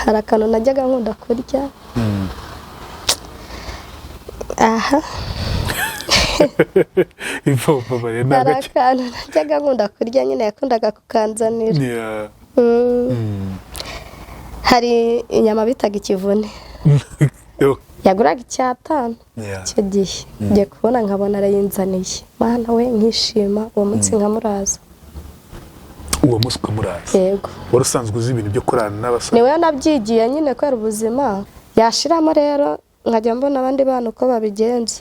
Hari akantu najyaga nkunda kurya aha. Ivomba ni Hari agace. akantu najyaga nkunda kurya nyine, yakundaga kukanzanira. Hari inyama bitaga ikivune. Yo. Yaguraga 500 icyo gihe. Ngiye kubona nkabona arayinzaniye, mana we, nkishima uwo munsi nkamuraza. Uwo munsi ukamuraza? Yego. Wari usanzwe uzi ibintu byo kurarana n'abasore? Niwe nabyigiye nyine kubera ubuzima yashiramo. Rero nkajya mbona abandi bana uko babigenza.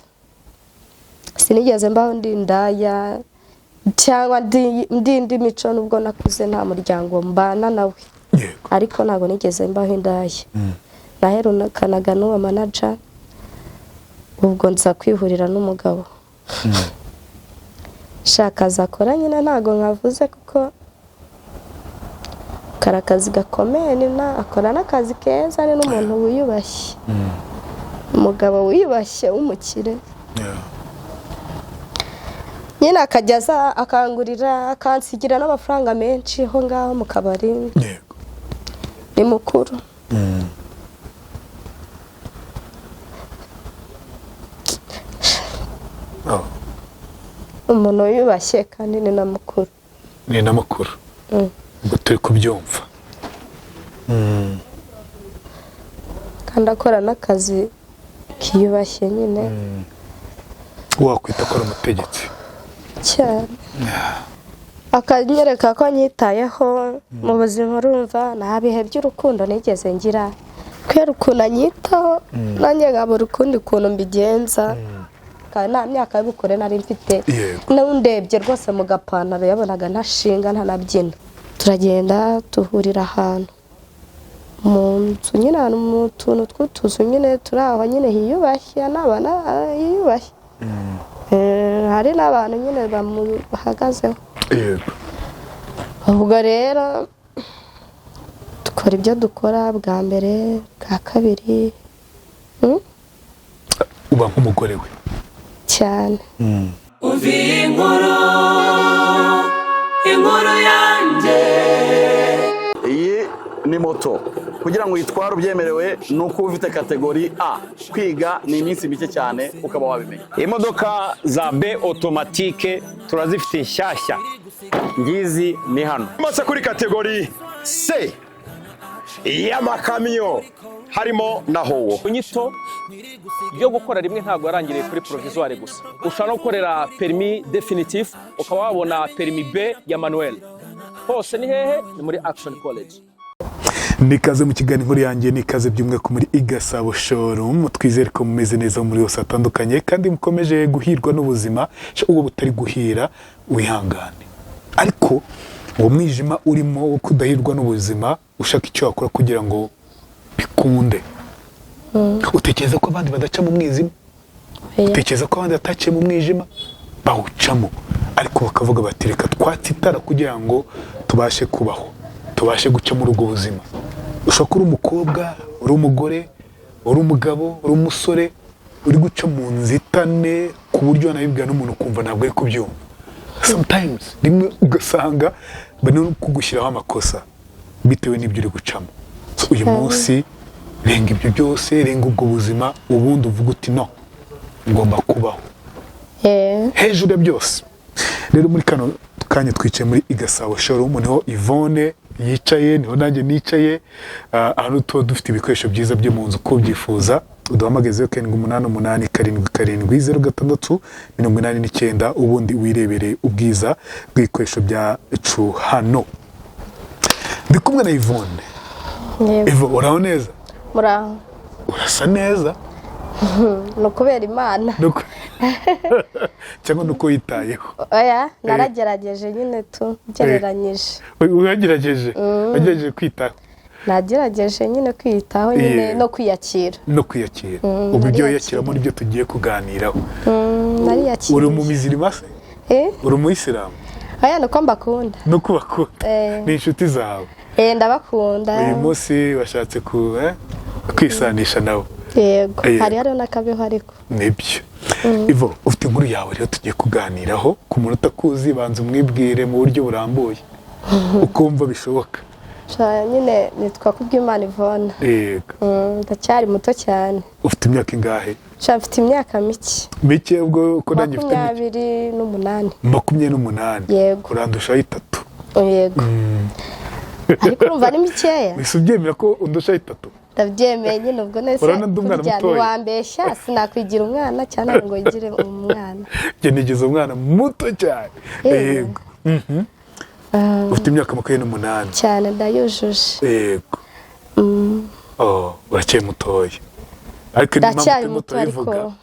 Sinigeze mbaho ndi indaya cyangwa ndi indi mico, nubwo nakuze nta muryango mbana nawe, ariko ntabwo nigeze mbaho indaya. Naherukanaga n'uwo manager, ubwo nza kwihurira n'umugabo shaka akazi akora nyine. Ntabwo nkavuze kuko kari akazi gakomeye, ni na akora n'akazi keza, ni n'umuntu wiyubashye, umugabo wiyubashye w'umukire. Nyine akajya aza akangurira, akansigira n'amafaranga menshi aho ngaho mu kabari. Ni mukuru. Oh, umuntu wiyubashye kandi ni na mukuru. Ni na mukuru. Ubwo turi kubyumva. Kandi akora n'akazi kiyubashye nyine. Wakwita ko ari umutegetsi. Cyane, akanyereka ko anyitayeho mu buzima. Urumva nta bihe by'urukundo nigeze ngira kubera ukuntu anyitaho, nanjye nkabura ukundi kuntu mbigenza, kandi nta myaka y'ubukure nari mfite. N'undebye rwose mu gapantaro yabonaga ntashinga, ntanabyina. Turagenda duhurira ahantu mu nzu nyine, ahantu mu tuntu tw'utuzu nyine turi aho nyine hiyubashye, n'abana hiyubashye. Hari n'abantu nyine bamuhagazeho. Ubwo rero dukora ibyo dukora bwa mbere, bwa kabiri. Uba nk'umugore we. Cyane. Umva iyi nkuru, inkuru yanjye. Iyi ni moto, kugira ngo uyitware ubyemerewe ni uko uba ufite catégorie A. Kwiga ni iminsi mike cyane ukaba wabimenya. Imodoka za B automatique turazifite nshyashya, ngizi ni hano. Maze kuri catégorie C y'amakamyo harimo na HOWO. Inyito yo gukora rimwe ntabwo yarangiriye kuri provisoire gusa. Ushobora no gukorera permis définitif, ukaba wabona permis B ya manuel. Hose ni hehe? Ni muri Action College. Nikaze mu kiganiro Inkuru Yanjye, nikaze by'umwihariko muri Igasabo Showroom. Twizere ko mumeze neza muri hose hatandukanye kandi mukomeje guhirwa n'ubuzima. Uwo butari guhira wihangane, ariko uwo mwijima urimo wo kudahirwa n'ubuzima, ushaka icyo wakora kugira ngo bikunde. Utekereza ko abandi badaca mu mwijima? Oya. Utekereza ko abandi bataciye mu mwijima? Bawucamo, ariko bakavuga bati: "Reka twatse itara kugira ngo tubashe kubaho, tubashe guca muri ubwo buzima." Ushobora kuba uri umukobwa, uri umugore, uri umugabo, uri umusore, uri guca mu nzitane ku buryo wanabibwira n'umuntu ukumva ntabwo ari kubyumva. Sometimes rimwe ugasanga bari no kugushyiraho amakosa bitewe n'ibyo uri gucamo. So, uyu munsi renga ibyo byose, renga ubwo buzima, ubundi uvuga uti: "No, ngomba kubaho hejuru ya byose." Rero muri kano kanya twicaye muri Igasabo Showroom, niho Yvonne yicaye, niho nanjye nicaye. Ahantu tuba dufite ibikoresho byiza byo mu nzu uko ubyifuza, uduhamagaze 0787770689, ubundi wirebere ubwiza bw'ibikoresho byacu. Hano ndi kumwe na Yvonne. Yego. Yvonne, uraho neza? Muraho. Urasa neza. Ni ukubera Imana. Cyangwa nuko witayeho? Oya, naragerageje nyine tu ugereranyije. Wagerageje, wagerageje kwitaho. Nagerageje nyine kwiyitaho nyine no kwiyakira. No kwiyakira. Ubu ibyo Nariyakiriye. wiyakiramo nibyo tugiye kuganiraho. Nariyakiriye. Uri mu mizirima se? Eh? Uri umuyisilamu? Oya, ni uko mbakunda. No kubakunda? Eh. Ni inshuti zawe? Eh, ndabakunda. Uyu munsi washatse kwisanisha nabo. Yego. Yego. Hari hariho n'akabeho ariko. Nibyo. Ivo, ufite inkuru yawe rero tugiye kuganiraho. Ku muntu utakuzi, banza umwibwire mu buryo burambuye ukumva bishoboka. Nyine nitwa Kubwimana Yvonne. Yego. Ndacyari muto cyane. Ufite imyaka ingahe? Sha, mfite imyaka mike. Mike ubwo ko nanjye mfite mike. 28. 28? Yego. Urandushaho 3. Yego, ariko urumva ni mikeya. Wese ubyemera ko undushaho 3? Ndabyemeye nyine, ubwo nese Urabona ndi umwana kurya mutoya. ntiwambeshya, sinakwigira umwana cyane ngo ngire umwana. Njye nigize umwana muto cyane. Yego. Yego. Ufite imyaka 28? Cyane, ndayujuje. Yego. Oh, uracyari mutoya, ariko niyo mpamvu Ndacyari turimo muto ariko turabivuga.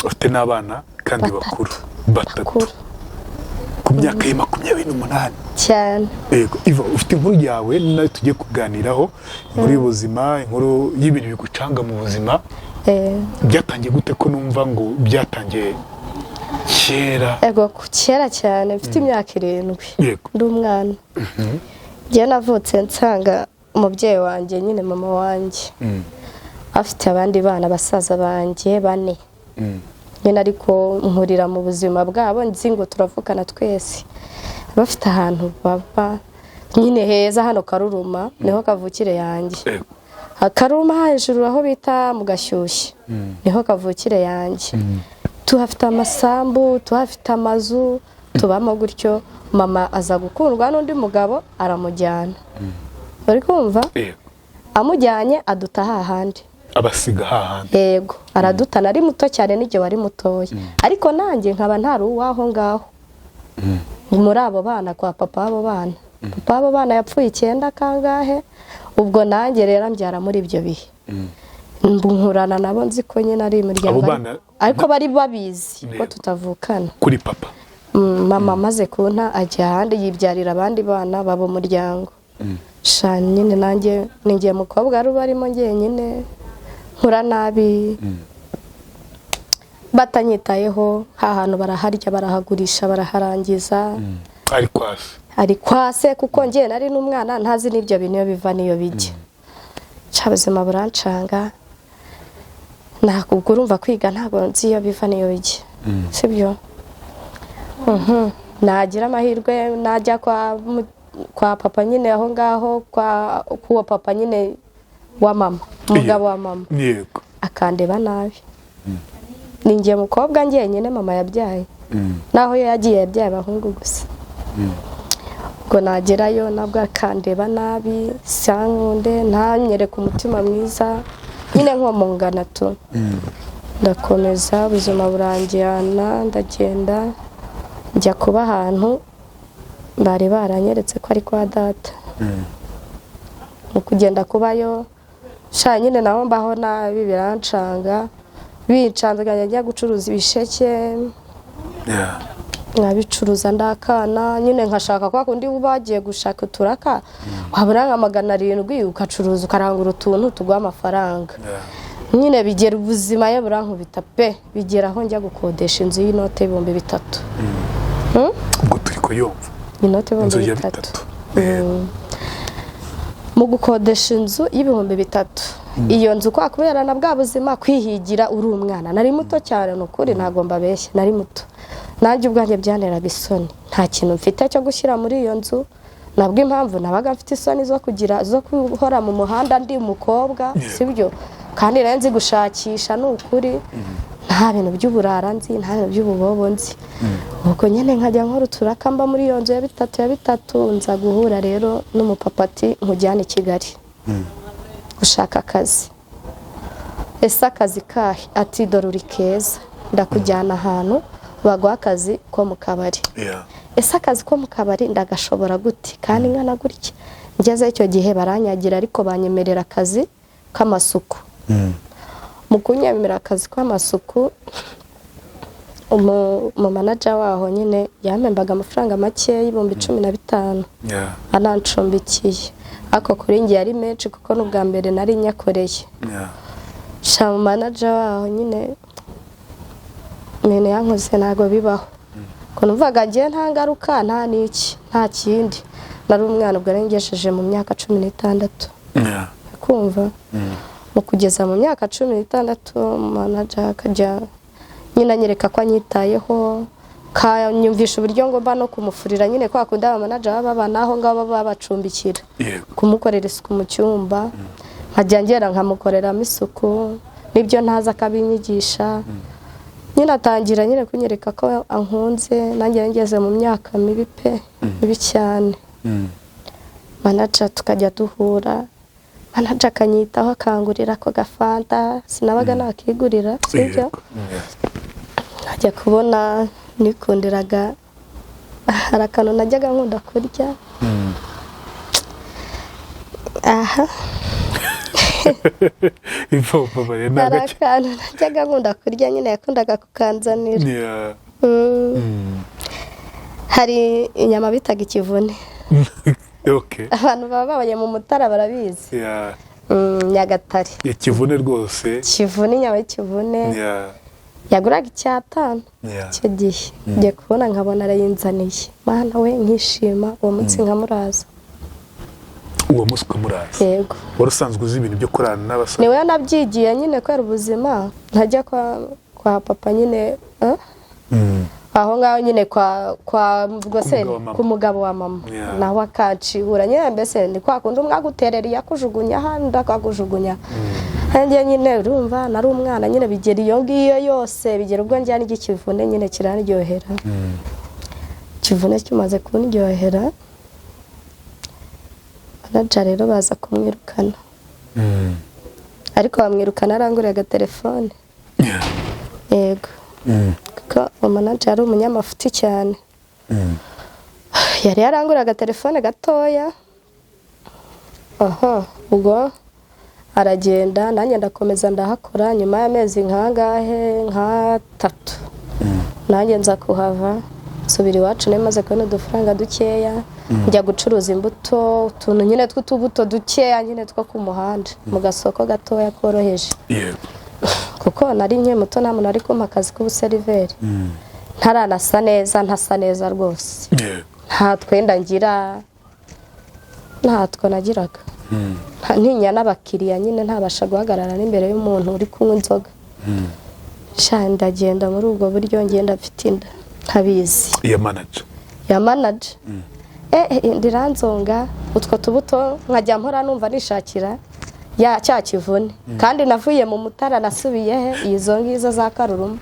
Ufite n'abana kandi Batatu. bakuru batatu. Bakuru. Ku myaka ye 28. Cyane. Yego. Iva, ufite inkuru yawe nayo tugiye kuganiraho, inkuru y'ubuzima, inkuru y'ibintu bigucanga mu buzima. Byatangiye gute, ko numva ngo byatangiye kera? Ego, kera cyane, mfite imyaka 7. Ndi umwana. Njyewe navutse nsanga umubyeyi wanjye nyine, mama wanjye, afite abandi bana, basaza banjye bane nyine, ariko nkurira mu buzima bwabo nzi ngo turavukana twese. Bafite ahantu baba nyine heza hano Karuruma, niho kavukire yanjye. Karuruma hejuru aho bita mu Gashyushya, niho kavukire yanjye. Tuhafite amasambu, tuhafite amazu tubamo gutyo. Mama aza gukundwa n'undi mugabo, aramujyana. Uri kumva? Yego. Amujyanye aduta hahandi. Abasiga hahandi. Yego, aradutana. Ari muto cyane n'igihe wari mutoya, ariko nanjye nkaba ntari uwaho ngaho muri abo bana kwa papa w'abo bana. Papa w'abo bana yapfuye 9 kangahe, ubwo nanjye rero mbyara muri ibyo bihe, nkurana nabo nzi ko nyine ari imiryango, Abo bana- ariko bari babizi ko Yego. tutavukana. Kuri papa. Mama amaze kunta ajya ahandi, yibyarira abandi bana baba umuryango. Sha, nyine nanjye ni njye mukobwa wari ubarimo njyenyine, nkura nabi, batanyitayeho. Hantu baraharya, barahagurisha, baraharangiza. Ari kwasi. Ari kwase, kuko njye nari n'umwana ntazi n'ibyo bintu iyo biva n'iyo bijya. Ca ubuzima burancanga, ntabwo urumva kwiga, ntabwo nzi iyo biva n'iyo bijya, sibyo? Nagira amahirwe najya kwa papa nyine aho ngaho kwa k'uwo papa nyine wa mama, umugabo wa mama, akandeba nabi. Ni njye mukobwa njyenyine mama yabyaye, naho yo yagiye yabyaye abahungu gusa. Ubwo nagerayo nabwo akandeba nabi, sankunde, ntanyereke umutima mwiza nyine, nkomongana tu. Ndakomeza ubuzima burangirana, ndagenda njya kuba ahantu bari baranyeretse ko ari kwa data. Mu kugenda kubayo, sha, nyine naho mbaho nabi, birancanga, bincanze, nkajya njya gucuruza ibisheke. Nkabicuruza ndakana nyine, nkashaka kwa kundi uba wagiye gushaka uturaka, wabura nka 700 ugacuruza, ukarangura utuntu tuguha amafaranga. Nyine bigera ubuzima ye burankubita pe, bigera aho njya gukodesha inzu y'inote y'ibihumbi 3. Ubwo turi kuyumva. Inote Inzu y'ibihumbi ya bitatu. bitatu. Mu gukodesha inzu y'ibihumbi 3, iyo nzu kwa kubera na bwa buzima, kwihigira uri umwana, nari muto cyane, ni ukuri ntabwo mbabeshya, nari muto, nanjye ubwanjye byanteraga isoni, nta kintu mfite cyo gushyira muri iyo nzu. Nabwo impamvu nabaga mfite isoni zo kugira zo guhora mu muhanda ndi umukobwa, sibyo? Kandi nari nzi gushakisha, ni ukuri, nta bintu by'uburara nzi, nta bintu by'ububobo nzi. Ubwo nyine nkajya nkora uturaka, mba muri iyo nzu ya bitatu ya bitatu. Nza guhura rero n'umupapa ati: "Nkujyane i Kigali gushaka akazi." "Ese akazi kahe?" Ati: "Dore uri keza, ndakujyana ahantu baguha akazi ko mu kabari." "Ese akazi ko mu kabari ndagashobora gute kandi nkana gutya?" Ngeze icyo gihe baranyagira, ariko banyemerera akazi k'amasuku. Mu kunyemerera akazi k'amasuku, umumanager waho nyine yampembaga amafaranga make y'ibihumbi 15, anancumbikiye, ariko kuri njye yari menshi kuko n'ubwa mbere nari nyakoreye. Sha, manager waho nyine ibintu yankoze ntabwo bibaho. Ko numvaga ngiye nta ngaruka, nta n'iki, nta kindi, nari umwana, ubwo nari ngejeje mu myaka 16. Kumva mu kugeza mu myaka 16, manager akajya nyine anyereka ko anyitayeho. Kanyumvisha uburyo ngomba no kumufurira nyine, kwa kundi abamanager baba babana aho ngaho, baba babacumbikira, kumukorera isuku mu cyumba, nkajya ngera nkamukoreramo isuku, n'ibyo ntazi akabinyigisha nyine. Atangira nyine kunyereka ko ankunze. Nanjye ngeze mu myaka mibi pe, mibi cyane. Manager tukajya duhura, manager akanyitaho, akangurira ako gafanta sinabaga nakigurira, sibyo? Yego. Nkajya kubona nikundiraga, hari akantu najyaga nkunda kurya aha. Ipfa ni Hari agake. akantu najyaga nkunda kurya nyine, yakundaga kukanzanira. Hari inyama bitaga ikivune. Abantu baba babaye mu Mutara barabizi. Nyagatare. Ikivune rwose. Kivune, inyama y'ikivune. Yaguraga 500 icyo gihe. Ngiye kubona nkabona arayinzaniye, mana we, nkishima uwo munsi nkamuraza. Uwo munsi ukamuraza? Yego. Wari usanzwe uzi ibintu byo kurarana n'abasore? Niwe nabyigiye nyine, kubera ubuzima ntajya kwa papa nyine, eh? Aho ngaho nyine kwa ubwo se mugabo wa mama. Ku mugabo wa mama. Nawe akancihura nyine, mbese ni kwa kundi umwe aguterera iyo akujugunya ahandi akakujugunya hanjye nyine. Urumva nari umwana nyine, bigera iyo ngiyo yose, bigera ubwo njyana igikivune nyine kiraryohera. Ikivune kimaze kundyohera, manager rero baza kumwirukana, ariko bamwirukana aranguriye agatelefone. Yego, kuko uwo manager yari umunyamafuti cyane. Yari yaranguriye agatelefone gatoya aha. Ubwo aragenda, nanjye ndakomeza ndahakora. Nyuma y'amezi nk'angahe, nk'atatu, nanjye nza kuhava, nsubira iwacu. Nari maze kubona udufaranga dukeya, njya gucuruza imbuto, utuntu nyine tw'utubuto dukeya nyine two ku muhanda, mu gasoko gatoya koroheje, kuko nari nkiri muto, nta muntu ari kumpa akazi k'ubuseriveri, ntaranasa neza, ntasa neza rwose. Nta twenda ngira, ntatwo nagiraga. Ntinya n'abakiriya nyine, ntabasha guhagarara n'imbere y'umuntu uri kunywa inzoga. Sha, ndagenda muri ubwo buryo, ngenda mfite inda ntabizi. Iya manager? Ya manager. Ndiranzonga utwo tubuto, nkajya mpora numva nishakira ya cya kivune, kandi navuye mu Mutara nasubiye he, izo ngizo za Karuruma.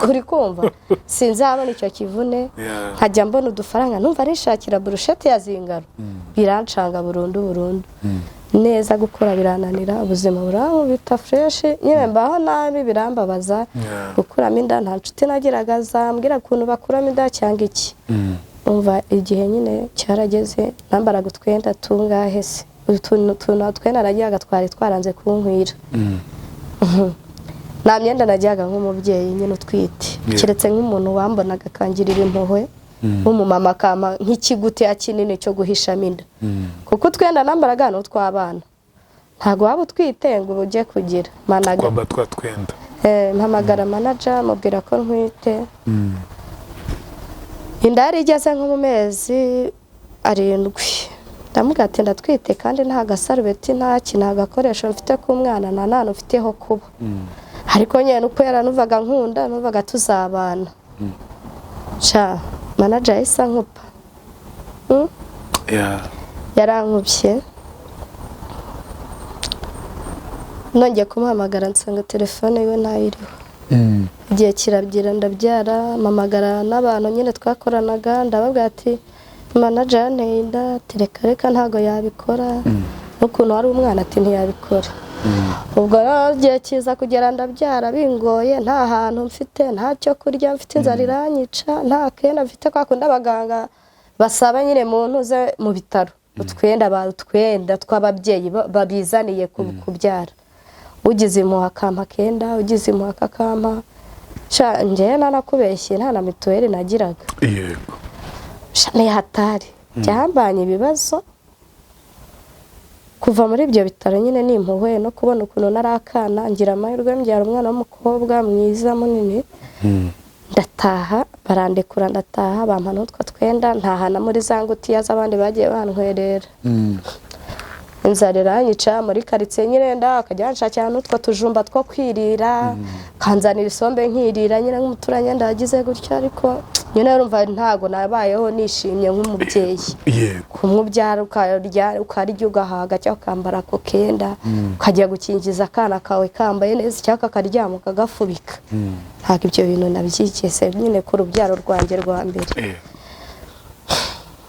Uri kumva sinzabona icyo kivune. Nkajya mbona udufaranga, numva nishakira burushete ya zingaro. Birancanga burundu burundu neza, gukora birananira, ubuzima burankubita fresh nyine, mbaho nabi, birambabaza. Gukuramo inda, nta nshuti nagiraga zambwira ukuntu bakuramo inda cyangwa iki. Umva, igihe nyine cyarageze, nambaraga utwenda tungahe se, utuntu utuntu twenda nagiraga twari twaranze kunkwira. Nta myenda najyaga nk'umubyeyi nyine utwite, keretse nk'umuntu wambonaga akangirira impuhwe, nk'umumama akampa nk'ikigutiya kinini cyo guhishamo inda, kuko utwenda nambaraga ni utw'abana. Ntabwo waba utwite ngo ujye kugira managa. Kwambara twa twenda. Mpamagara manager, mubwira ko ntwite. Inda yari igeze nko mu mezi 7. Ndamubwira ati: "Ndatwite kandi nta gasarubeti, nta ki, nta gakoresho mfite k'umwana, nta n'ahantu mfite ho kuba." Ariko nyine nuko yaranuvaga nkunda, numvaga tuzabana. Sha, manager yahise ankupa. Yarankubye. Nongeye kumuhamagara nsanga telefone yiwe ntayiriho. Igihe kirabyira, ndabyara, mpamagara n'abantu nyine twakoranaga, ndababwira ati: "Manager yanteye inda." Ati: "Reka reka, ntabwo yabikora, n'ukuntu wari umwana." Ati: "Ntiyabikora." Ubwo rero igihe kiza kugera, ndabyara bingoye, nta hantu mfite, nta cyo kurya mfite, inzara iranyica, nta kenda mfite, kwa kundi abaganga basaba nyine mu ntuze mu bitaro utwenda, ba utwenda tw'ababyeyi babizaniye kubyara. Ugize impuhwe akampa akenda, ugize impuhwe akakampa. Sha, njyewe nanakubeshye, nta na mituweli nagiraga. Sha, ni hatari, byambanye ibibazo kuva muri ibyo bitaro nyine. Ni impuhwe no kubona ukuntu nari akana, ngira amahirwe mbyara umwana w'umukobwa mwiza munini, ndataha, barandekura, ndataha, bampa n'utwo twenda, ntahana muri za ngutiya z'abandi bagiye bantwerera. Inzara iranyica muri karitsiye nyine, nda akajya yanshakira n'utwo tujumba two kwirira, kanzanira isombe nkirira nyine nk'umuturanyi, ndagize gutya ariko Nyine urumva ntago nabayeho nishimye nk'umubyeyi. Yego. Kumubyara ukarya, ukarya ugahaga, cyangwa ukambara ako kenda, ukajya gukingiza akana kawe kambaye neza, cyangwa kakaryama ukagafubika. Ntabwo ibyo bintu nabyigeze nyine ku rubyaro rwanjye rwa mbere.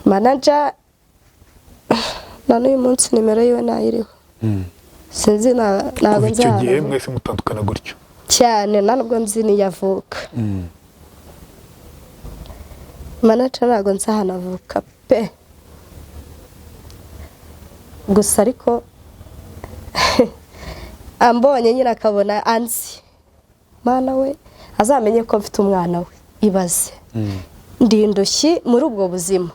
Manager na n'uyu munsi nimero yiwe ntayiriho, sinzi ntabwo Kuva icyo gihe nzahana mwese mutandukana gutyo? Cyane, nta nubwo nzi n'iyo avuka. Manager ntabwo nzi ahantu avuka pe. Gusa ariko ambonye nyine akabona anzi, mwana we, azamenye ko mfite umwana we. Ibaze, ndi indushyi muri ubwo buzima,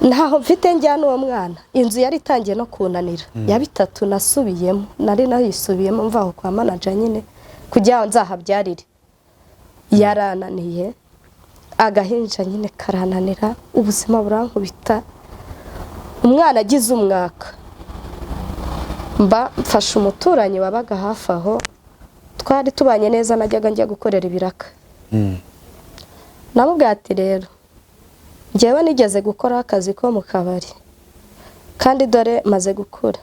ntaho mfite njyana uwo mwana. Inzu yari itangiye no kunanira ya bitatu nasubiyemo, nari nayisubiyemo mva aho kwa manager nyine kugira ngo nzahabyarire, yarananiye. Agahinja nyine karananira, ubuzima burankubita. Umwana agize umwaka, mba mfashe umuturanyi wabaga hafi aho, twari tubanye neza, najyaga njya gukorera ibiraka. Namubwiye ati: "Rero njyewe nigeze gukora akazi ko mu kabari, kandi dore maze gukura,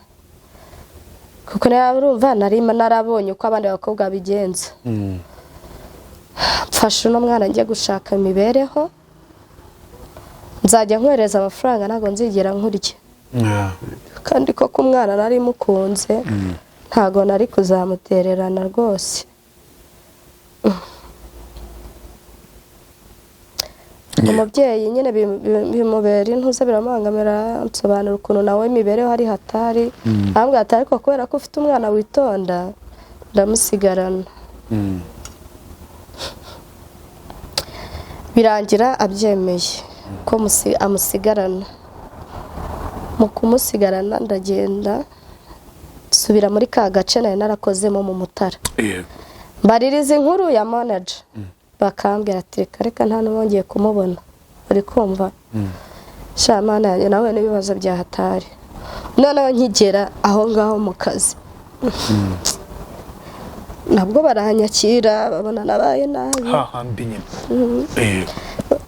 kuko urumva nari narabonye uko abandi bakobwa bigenza. Mfashe uno mwana njye gushaka imibereho, nzajya nkohereza amafaranga, ntabwo nzigera nkurya." Kandi koko umwana nari mukunze, ntabwo nari kuzamutererana rwose. Umubyeyi nyine bimubera intuza, biramubangamira, nsobanura ukuntu nawe imibereho ari hatari. Arambwira ati: "Ariko kubera ko ufite umwana witonda, ndamusigarana." Birangira abyemeye ko amusigarana. Mu kumusigarana, ndagenda nsubira muri ka gace nari narakozemo mu Mutara. Mbaririza inkuru ya manager, bakambwira ati: "Reka reka, nta n'uwongeye kumubona." Uri kumva shamana yanjye nawe n'ibibazo bya hatari. Noneho nkigera aho ngaho mu kazi, nabwo baranyakira, babona nabaye nabi. Hahandi nyine.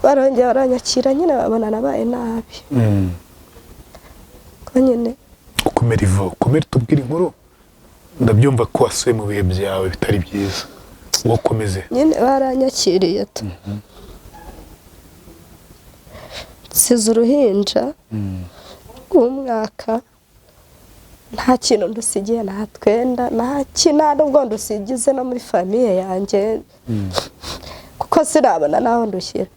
Barongera baranyakira nyine, babona nabaye nabi ko nyine. Ukomera ivo, ukomere, tubwire inkuru. Ndabyumva ko wasuye mu bihe byawe bitari byiza, wowe ukomeze. Nyine baranyakiriye tu, nsize uruhinja rw'umwaka, nta kintu ndusigiye, nta twenda, nta kintu, nta n'ubwo ndusigize no muri famille yanjye, kuko sinabona n'aho ndushyira.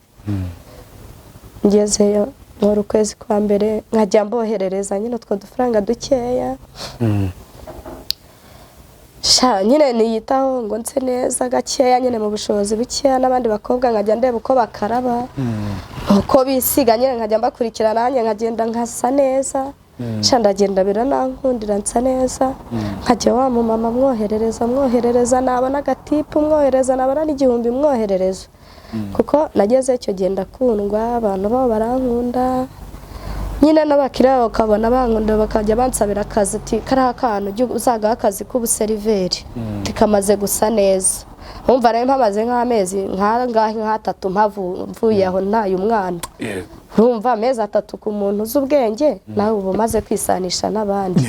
Ngezeyo nkora ukwezi kwa mbere, nkajya mboherereza nyine utwo dufaranga dukeya. Sha nyine niyitaho ngo nse neza gakeya nyine mu bushobozi bukeya n'abandi bakobwa, nkajya ndeba uko bakaraba, uko bisiga, nyine nkajya mbakurikira, nanjye nkagenda nkasa neza. Sha ndagenda biranankundira, nsa neza, nkajya wa mumama mwoherereza, mwoherereza, nabona agatipu mwohereza, nabona n'igihumbi mwoherereza, kuko nageze icyo gihe ndakundwa, abantu babo barankunda nyine, n'abakiriya bakabona bankunda, bakajya bansabira akazi, ati: "Kariya kantu ujye uzagaha akazi k'ubuseriveri tikamaze gusa neza." Wumva rero mpamaze nk'amezi nk'angahe, nk'atatu mvuye aho ntaye umwana. Urumva amezi 3 ku muntu uzi ubwenge, nawe uba umaze kwisanisha n'abandi.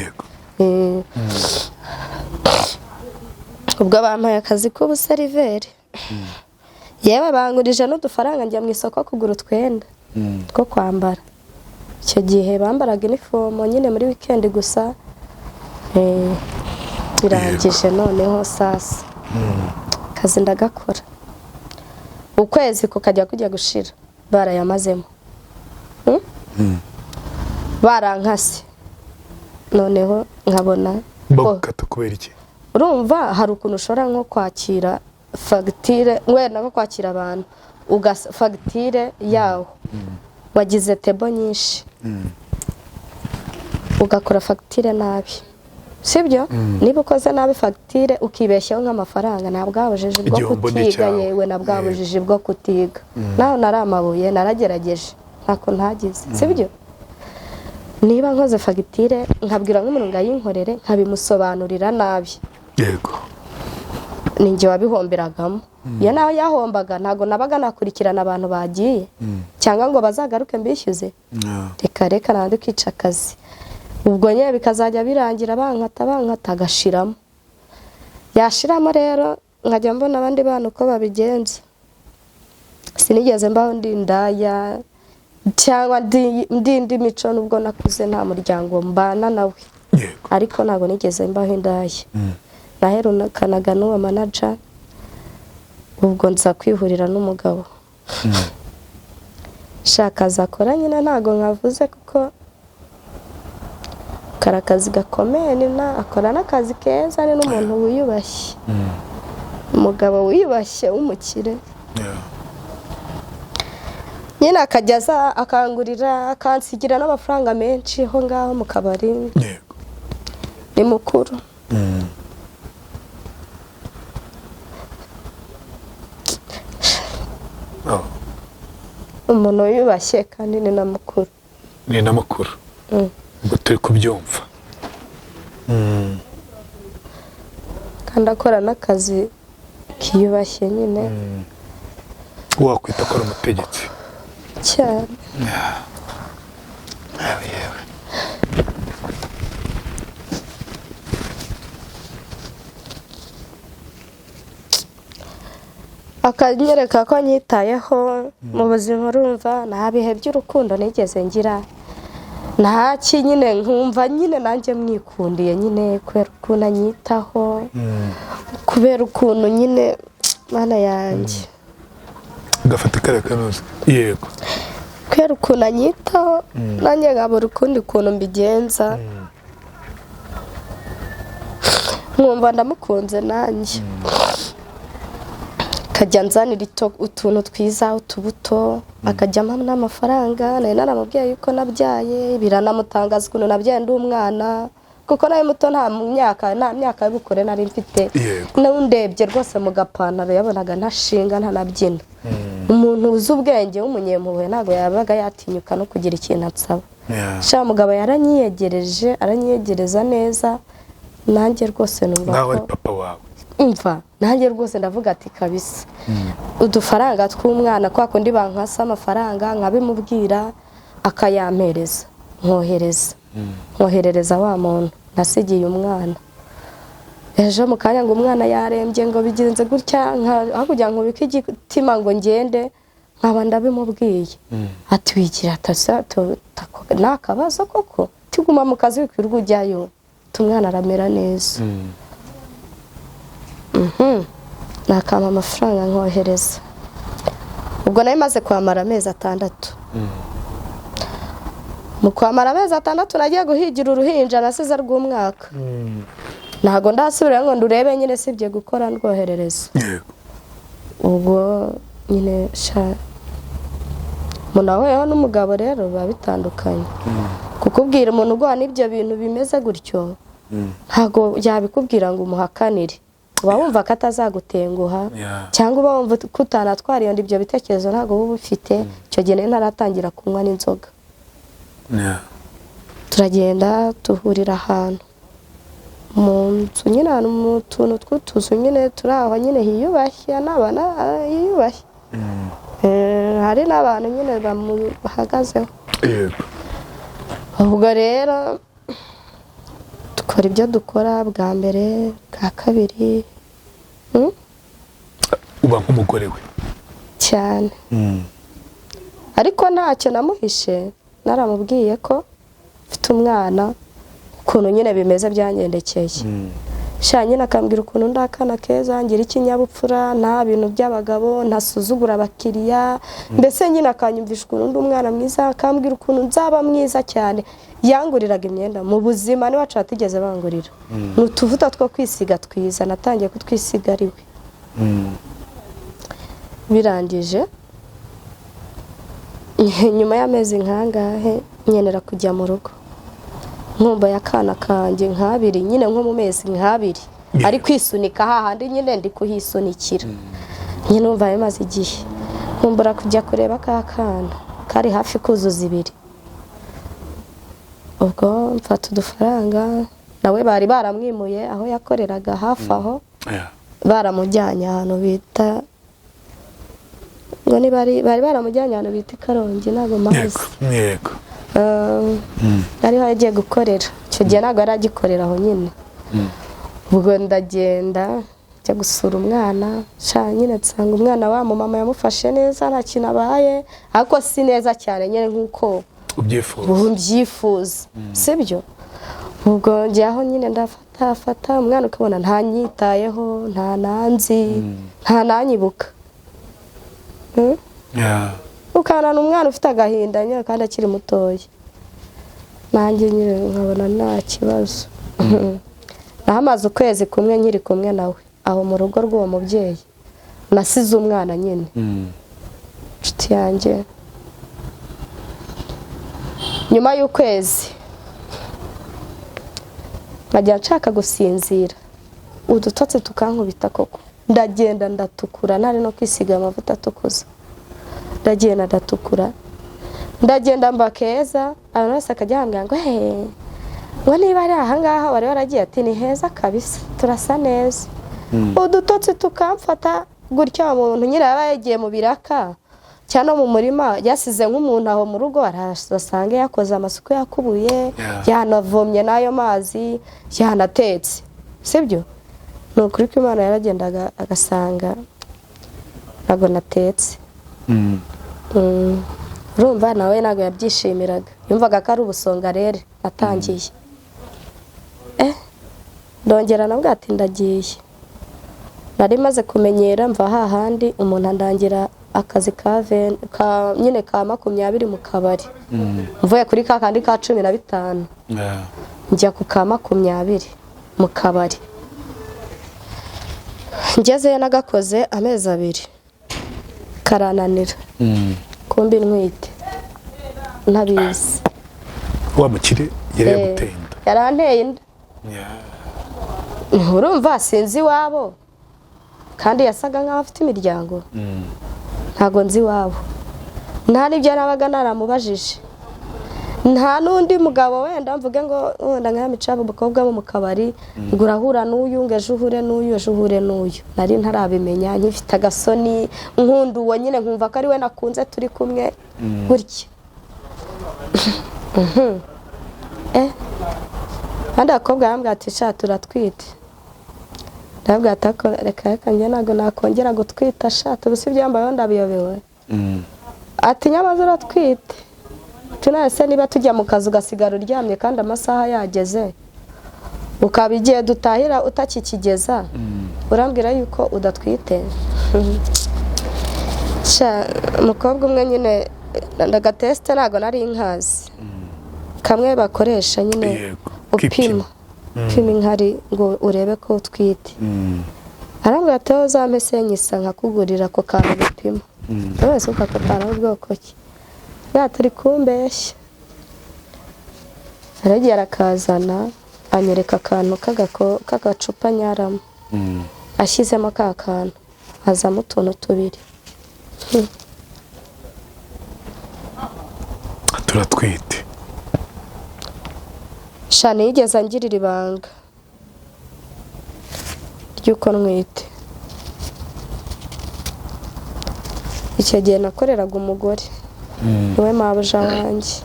Ubwo bampaye akazi k'ubuseriveri, yewe bangurije n'udufaranga, njya mu isoko kugura utwenda two kwambara. Icyo gihe bambaraga inifomo nyine muri wikendi gusa. Birangije noneho sasa akazi ndagakora, ukwezi kukajya kujya gushira barayamazemo. Barankase, noneho nkabona ko Bagukata kubera iki? Urumva hari ukuntu ushobora nko kwakira fagitire, wenda nko kwakira abantu, fagitire yawo wagize tebo nyinshi, ugakora fagitire nabi, sibyo? Niba ukoze nabi fagitire, ukibeshyaho nk'amafaranga, nta bwa bujiji bwo Igihombo ni kutiga. icyawe. Yewe, na bwa bujiji bwo kutiga, naho nari amabuye, naragerageje, ntako ntagize, sibyo? Niba nkoze fagitire, nkabwira nk'umuntu ngo ayinkorere, nkabimusobanurira nabi, ni njye wabihomberagamo. Iyo nawe yahombaga ntabwo nabaga nakurikirana abantu bagiye cyangwa ngo bazagaruke mbishyuze. Reka reka nandi kwica akazi. Ubwo nyine bikazajya birangira bankata bankata agashiramo. Yashiramo rero nkajya mbona abandi bana uko babigenza. Sinigeze mbaho ndi indaya cyangwa ndi indi mico nubwo nakuze nta muryango mbana nawe. Ariko ntabwo nigeze mbaho indaya. Naherukanaga n'uwo manager, ubwo nza kwihurira n'umugabo. Shaka zakora nyine ntabwo nkavuze kuko kari akazi gakomeye, ni na akora n'akazi keza, ni n'umuntu wiyubashye. Umugabo wiyubashye w'umukire. Nyine akajya aza akangurira akansigira n'amafaranga menshi ho ngaho mu kabari. Ni mukuru. Umuntu wiyubashye kandi ni na mukuru. Ni na mukuru. Ubwo turi kubyumva. Kandi akora n'akazi kiyubashye nyine. Wakwita ko ari umutegetsi. Cyane. Akanyereka ko nyitayeho mu buzima, urumva nta bihe by'urukundo nigeze ngira, nta ki nyine nkumva nyine nanjye mwikundiye nyine kubera ukuntu anyitaho, kubera ukuntu nyine mana yanjye. Gafata kare kanoze. Yego. Kubera ukuntu anyitaho nanjye nkabura ukundi kuntu mbigenza, nkumva ndamukunze nanjye. Akajya nzanira utuntu twiza utubuto, akajya ampa n'amafaranga. Nari naramubwiye yuko nabyaye, biranamutangaza ukuntu nabyaye ndi umwana, kuko nawe muto nta myaka y'ubukure nari mfite. N'undebye rwose mu gapantaro yabonaga ntashinga ntanabyina. Umuntu uzi ubwenge w'umunyempuhwe ntabwo yabaga yatinyuka no kugira ikintu ansaba. Sha mugabo yaranyiyegereje, aranyiyegereza neza, nanjye rwose numva nkaho ari papa wawe. Umva nanjye rwose ndavuga ati kabisa udufaranga tw'umwana kwa kundi bankasa amafaranga nkabimubwira akayampereza, nkohereza nkoherereza wa muntu nasigiye umwana. Ejo mu kanya ngo umwana yarembye ngo bigenze gutya, aho kugira ngo ubike igitima ngo ngende nkaba ndabimubwiye. Ati wigira nta kabazo koko, tuguma mu kazi wikwirwa ujyayo, umwana aramera neza. Nakampa amafaranga nkohereza. Ubwo nari maze kwamara amezi 6. Mu kwamara amezi 6 nagiye guhigira uruhinja nasize rw'umwaka. Ntago ndasubira ngo ndurebe nyine sibye gukora ndwoherereza. Ubwo nyine sha munaweho n'umugabo rero biba bitandukanye. Kukubwira umuntu ugwa n'ibyo bintu bimeze gutyo ntago yabikubwira ngo umuhakanire. Uba wumva ko atazagutenguha cyangwa uba wumva ko utanatwara iyo ibyo bitekerezo ntago uba ufite. Icyo gihe nari ntaratangira kunywa n'inzoga. Turagenda tuhurira ahantu mu nzu nyine, ahantu mu tuntu tw'utuzu nyine turi aho nyine hiyubashye n'abana hiyubashye. Hari n'abantu nyine bamuhagazeho. Ubwo rero dukora ibyo dukora bwa mbere, bwa kabiri. Uba nk'umugore we cyane. Ariko ntacyo namuhishe, naramubwiye ko mfite umwana, ukuntu nyine bimeze byangendekeye. Sha nyine akambwira ukuntu ndakana keza, ngira ikinyabupfura, nta bintu by'abagabo, ntasuzugura abakiriya, mbese nyine akanyumvisha ukuntu ndi umwana mwiza, akambwira ukuntu nzaba mwiza cyane. Yanguriraga imyenda mu buzima niwacu batigeze bangurira. Ni utuvuta two kwisiga twiza, natangiye kutwisiga ari we. Birangije nyuma y'amezi nkangahe nkenera kujya mu rugo, nkumva yakana kanjye nk'abiri nyine, nko mu mezi nk'abiri ari kwisunika hahandi nyine ndi kuhisunikira nyine, numva bimaze igihe nkumbura kujya kureba ka kana kari hafi kuzuza 2. Ubwo mfata udufaranga, nawe bari baramwimuye aho yakoreraga hafi aho, baramujyanye ahantu bita Ngo ni bari baramujyanye ahantu bita i Karongi, ntabwo mpazi. Yego. Ariho yagiye gukorera icyo gihe, ntabwo yari agikorera aho nyine. Ubwo ndagenda njya gusura umwana, sha nyine nsanga umwana wa mama yamufashe neza, nta kintu abaye, ariko si neza cyane nyine nk'uko ubyifuza. Ubu mbyifuza, sibyo? Ubwo njyaho nyine ndafata umwana, ukabona ntanyitayeho, nta nanzi, nta nanyibuka. Yeah. Ukabona ni umwana ufite agahinda nyine kandi akiri mutoya, nanjye nyine nkabona nta kibazo. Nahamaze ukwezi kumwe nkiri kumwe nawe aho mu rugo rw'uwo mubyeyi, nasize umwana nyine. Inshuti yanjye, nyuma y'ukwezi nkajya nshaka gusinzira, udutotsi tukankubita koko, ndagenda ndatukura, ntari no kwisiga amavuta atukuza, ndagenda ndatukura, ndagenda mba keza. Abantu bose akajya bambwira ngo he, ngo niba ari ahangaha wari waragiye, ati ni heza kabisa, turasa neza. Udutotsi tukamfata gutya. Umuntu nyine yaba yagiye mu biraka cyangwa no mu murima, yasize nk'umuntu aho mu rugo, arasanga yakoze amasuku, yakubuye, Yeah. yanavomye n'ayo mazi, yanatetse, sibyo? Ni ukuri ko Imana, yaragendaga agasanga ntabwo natetse. Urumva nawe ntabwo yabyishimiraga, yumvaga ko ari ubusonga rero atangiye. Ndongera nabwo ati ndagiye, nari maze kumenyera, mva hahandi umuntu andangira akazi ka nyine ka 20 mu kabari, mvuye kuri ka kandi ka 15 Yeah. njya ku ka 20 mu kabari. Ngezeyo nagakoze amezi 2 karananira, kumbi ntwite ntabizi. Wa mukire yari yaguteye inda? Yaranteye inda. Yeah. Urumva sinzi iwabo, kandi yasaga nkaho afite imiryango. Ntabwo nzi iwabo, nta n'ibyo nabaga naramubajije, nta n'undi mugabo wenda mvuge ngo wenda nka mico umukobwa wo mu kabari ngo urahura n'uyu, ngo ejo uhure n'uyu, ejo uhure n'uyu. Nari ntarabimenya, nkifite agasoni, nkunda uwo nyine, nkumva ko ari we nakunze turi kumwe gutya. Kandi abakobwa barambwira ati sha turatwite, ndabwira ati "Ako reka reka, njye ntabwo nakongera gutwita sha, ubu ibyambayeho ndabiyobewe." Ati nyamaze uratwite, tunase niba tujya mu kazi ugasigara uryamye kandi amasaha yageze, ukaba igihe dutahira utakikigeza, urambwira yuko udatwite? Sha umukobwa umwe nyine ndagatesite, ntabwo nari nkazi, kamwe bakoresha nyine Yego, upima kipima. Upima inkari ngo urebe ko utwite. Arambwira ati wowe uzampe senyisa nkakugurira ako kantu gapima. Wese uko ako kantu ari ubwoko ki? Bwa turi kumbeshya. Aragiye arakazana, anyereka akantu k'agacupa nyaramo, ashyizemo ka kantu hazamo utuntu tubiri. Turatwite. Sha ntiyigeze angirira ibanga ry'uko ntwite. Icyo gihe nakoreraga umugore niwe mabuja wanjye,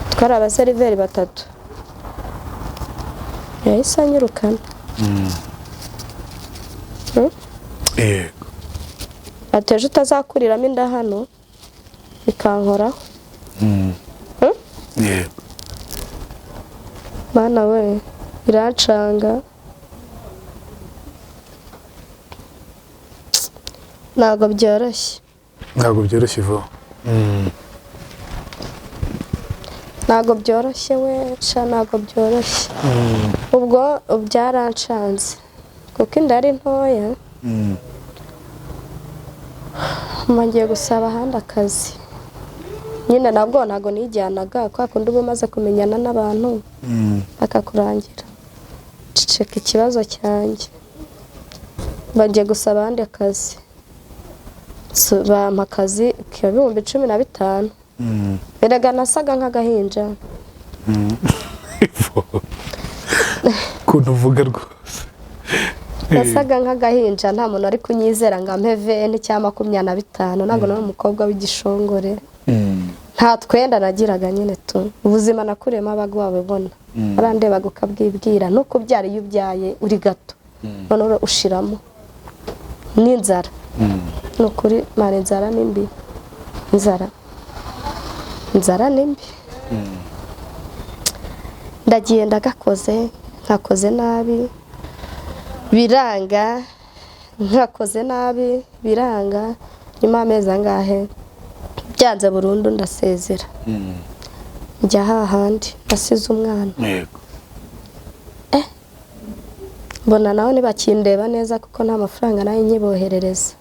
twari abaseriveri 3, yahise anyirukana. Yego. Ati ejo utazakuriramo inda hano bikankoraho. Yego. Mana we, birancanga, ntabwo byoroshye. Ntabwo byoroshye ivo. Ntabwo byoroshye we sha, ntabwo byoroshye. Ubwo byarancanze kuko inda ari ntoya, ngiye gusaba ahandi akazi nyine, nabwo ntabwo nijyanaga kwa kundi uba umaze kumenyana n'abantu bakakurangira. Ceceka ikibazo cyanjye, bagiye gusaba ahandi akazi, bampa akazi ka 15,000. Erega nasaga nk'agahinja. Ivo, ukuntu uvuga rwose. Nasaga nk'agahinja, nta muntu ari kunyizera ngo ampe veni cyangwa 25. Ntabwo nari umukobwa w'igishongore, nta twenda nagiraga nyine tu. Ubuzima nakuriyemo abaga wabibona, warandebaga ukabwibwira. No kubyara iyo ubyaye uri gato noneho ushiramo n'inzara. Ni ukuri mara, inzara ni mbi, inzara ni mbi. Ndagiye ndagakoze, nkakoze nabi biranga, nkakoze nabi biranga. Nyuma y'amezi angahe byanze burundu ndasezera, njya hahandi nasize umwana. Yego. Mbona nawe ntibakindeba neza kuko nta mafaranga nayo nkiboherereza.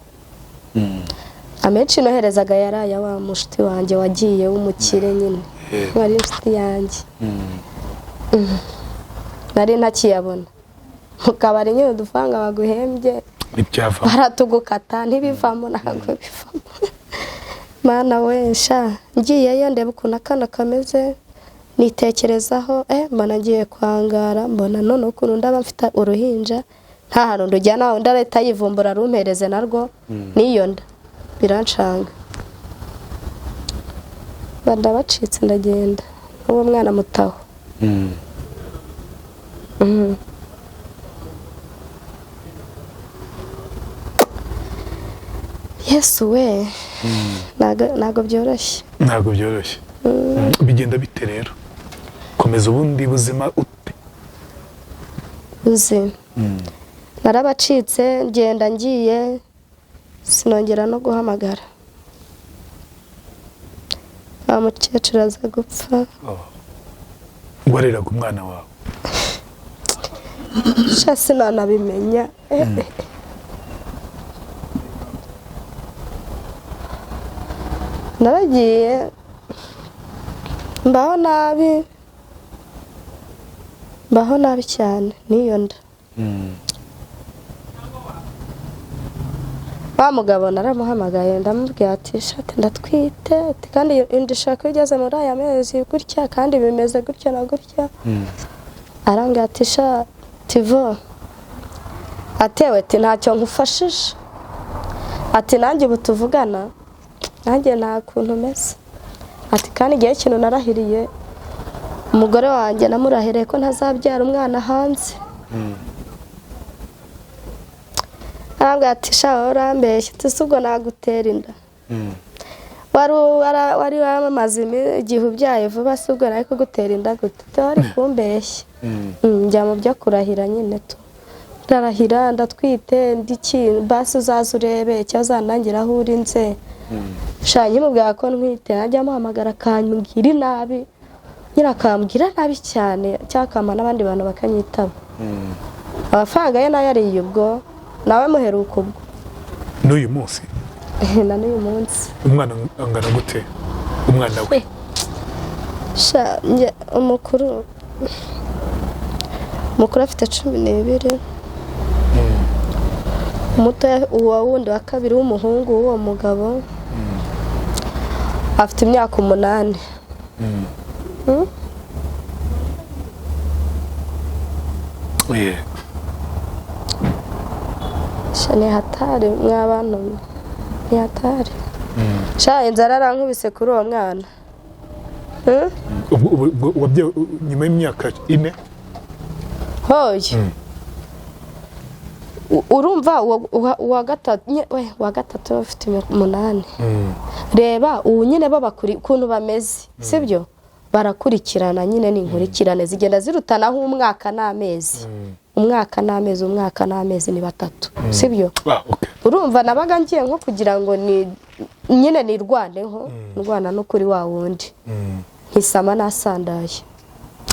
Amenshi noherezaga yari aya wa mushuti wanjye wagiye w'umukire nyine, wari inshuti yanjye. Nari ntakiyabona. Mu kabari nyine udufaranga baguhembye ntibyavamo, baratugukata, ntibivamo, ntabwo bivamo. Mana we sha, ngiyeyo ndeba ukuntu akana kameze, nitekerezaho, mbona ngiye kwangara, mbona none ukuntu ndaba mfite uruhinja nta hantu ndujyana, undi arahita yivumbura rumpereze narwo n'iyo nda birancanga. Ndabacitse ndagenda uwo mwana mutaho. Yesu we, ntago byoroshye. Ntabwo byoroshye. Bigenda bite rero? Komeza ubundi buzima ute? Uzi narabacitse, ngenda ngiye sinongera no guhamagara. Wa mukecuru aza gupfa. Wareraga umwana wawe? Sha sinanabimenya. Naragiye mbaho nabi, mbaho nabi cyane n'iyo nda. Wa mugabo naramuhamagaye ndamubwira ati shati ndatwite, kandi inda ishaka igeze muri aya mezi gutya, kandi bimeze gutya na gutya. Arambwira ati sha tivo, atewe ati ntacyo nkufashije, ati nanjye ubu tuvugana nanjye nta kuntu meze, ati kandi igihe kintu narahiriye umugore wanjye namurahiriye ko ntazabyara umwana hanze. Arambwira ati sha urambeshya, ati ubwo nagutera inda, wari wamamaze igihe ubyaye vuba, si ubwo nari kugutera inda gute, wari kumbeshya. Njya mu byo kurahira nyine tu, ndarahira ndatwite ndiki, basi uzaze urebe cyangwa uzandangira aho uri nze. Sha nkimubwira ko ntwite najya amuhamagara akambwira inabi, nyine akambwira nabi cyane, cyangwa akampa n'abandi bantu bakanyitaba. Amafaranga ye nayo ariye ubwo, nawe muheruka ubwo. N'uyu munsi? Na n'uyu munsi. Umwana angana gute? Umwana we? Sha umukuru afite 12. Umuto uwa wundi wa kabiri w'umuhungu w'uwo mugabo afite imyaka 8. Sha ni hatari mw'abantu, ni hatari. Sha inzara arankubise kuri uwo mwana. Nyuma y'imyaka 4? Hoye. Urumva uwa gatatu afite 8. Reba ubu nyine babakuri ukuntu bameze, sibyo? Barakurikirana nyine, ni inkurikirane zigenda zirutanaho umwaka n'amezi. Umwaka n'amezi, umwaka n'amezi ni 3, sibyo? Urumva nabaga ngiye nko kugira ngo ni nyine nirwaneho, ndwana no kuri wa wundi. Ntisama nasandaye.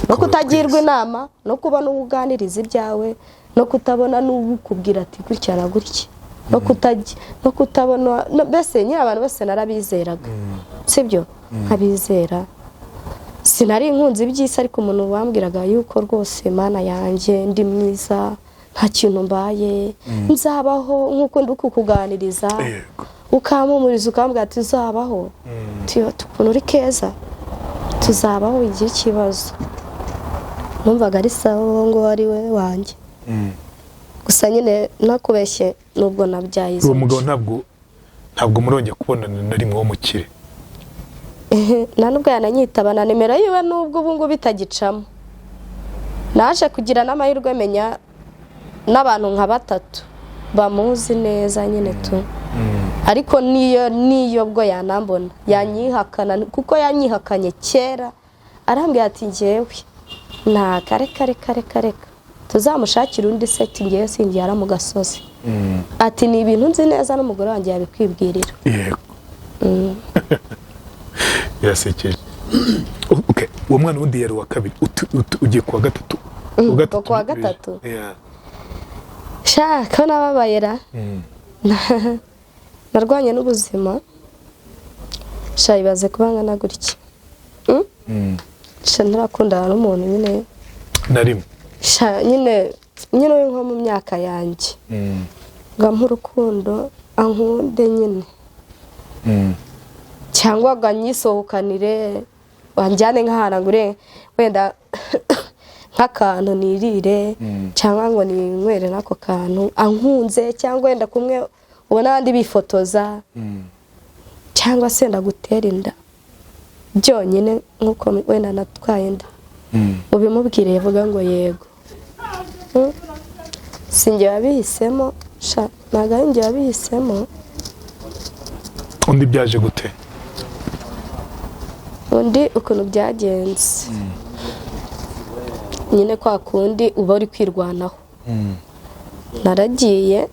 No kutagirwa inama, no kubona uganiriza ibyawe, no kutabona n'ubukubwira ati gutya na gutya, no kutabona mbese nyine abantu bose narabizeraga, sibyo? Nkabizera. Sinari inkunzi iby'isi, ariko umuntu wambwiraga yuko rwose Mana yanjye ndi mwiza, nta kintu mbaye, nzabaho nk'uko ndi kukuganiriza, ukampumuriza ukambwira ati uzabaho, ukuntu uri keza tuzabaho igihe ikibazo. Numvaga ari sawa ngo ari we wanjye. Gusa nyine nakubeshye nubwo nabyaye izo Uwo mugabo ntabwo murongera kubonana na rimwe w'umukire? Nta nubwo yananyitaba na nimero yiwe, nubwo ubu ngubu itagicamo. Naje kugira n'amahirwe menya n'abantu nka batatu bamuzi neza nyine tu, ariko niyo bwo yanambona yanyihakana, kuko yanyihakanye kera arambwira ati njyewe nta kare kare kare kare tuzamushakira undi seti, ngewe singira mu gasozi. Ati ni ibintu nzi neza n'umugore wanjye yabikwibwirira. Yego, birasekeje. Okay, uwo mwana wundi yari uwa kabiri, ugiye kuwa gatatu. Uwa Kuwa gatatu. Yeah. Shaka nababayera narwanye n'ubuzima, sha ibaze kuba ngana gutya. Sha ntarakundana n'umuntu nyine na rimwe. Sha nyine uri nko mu myaka yanjye ngo ampe urukundo ankunde nyine, cyangwa ngo anyisohokanire wanjyane nk'ahantu ngure wenda nk'akantu nirire, cyangwa ngo ninywere n'ako kantu ankunze, cyangwa wenda kumwe ubona abandi bifotoza, cyangwa se ndagutera inda byonyine nk'uko wenda natwaye inda, ubimubwire yavuga ngo yego. Si njye wabihisemo, sha ntabwo ari njye wabihisemo. Undi byaje gute? Undi ukuntu byagenze nyine kwa kundi uba uri kwirwanaho, naragiye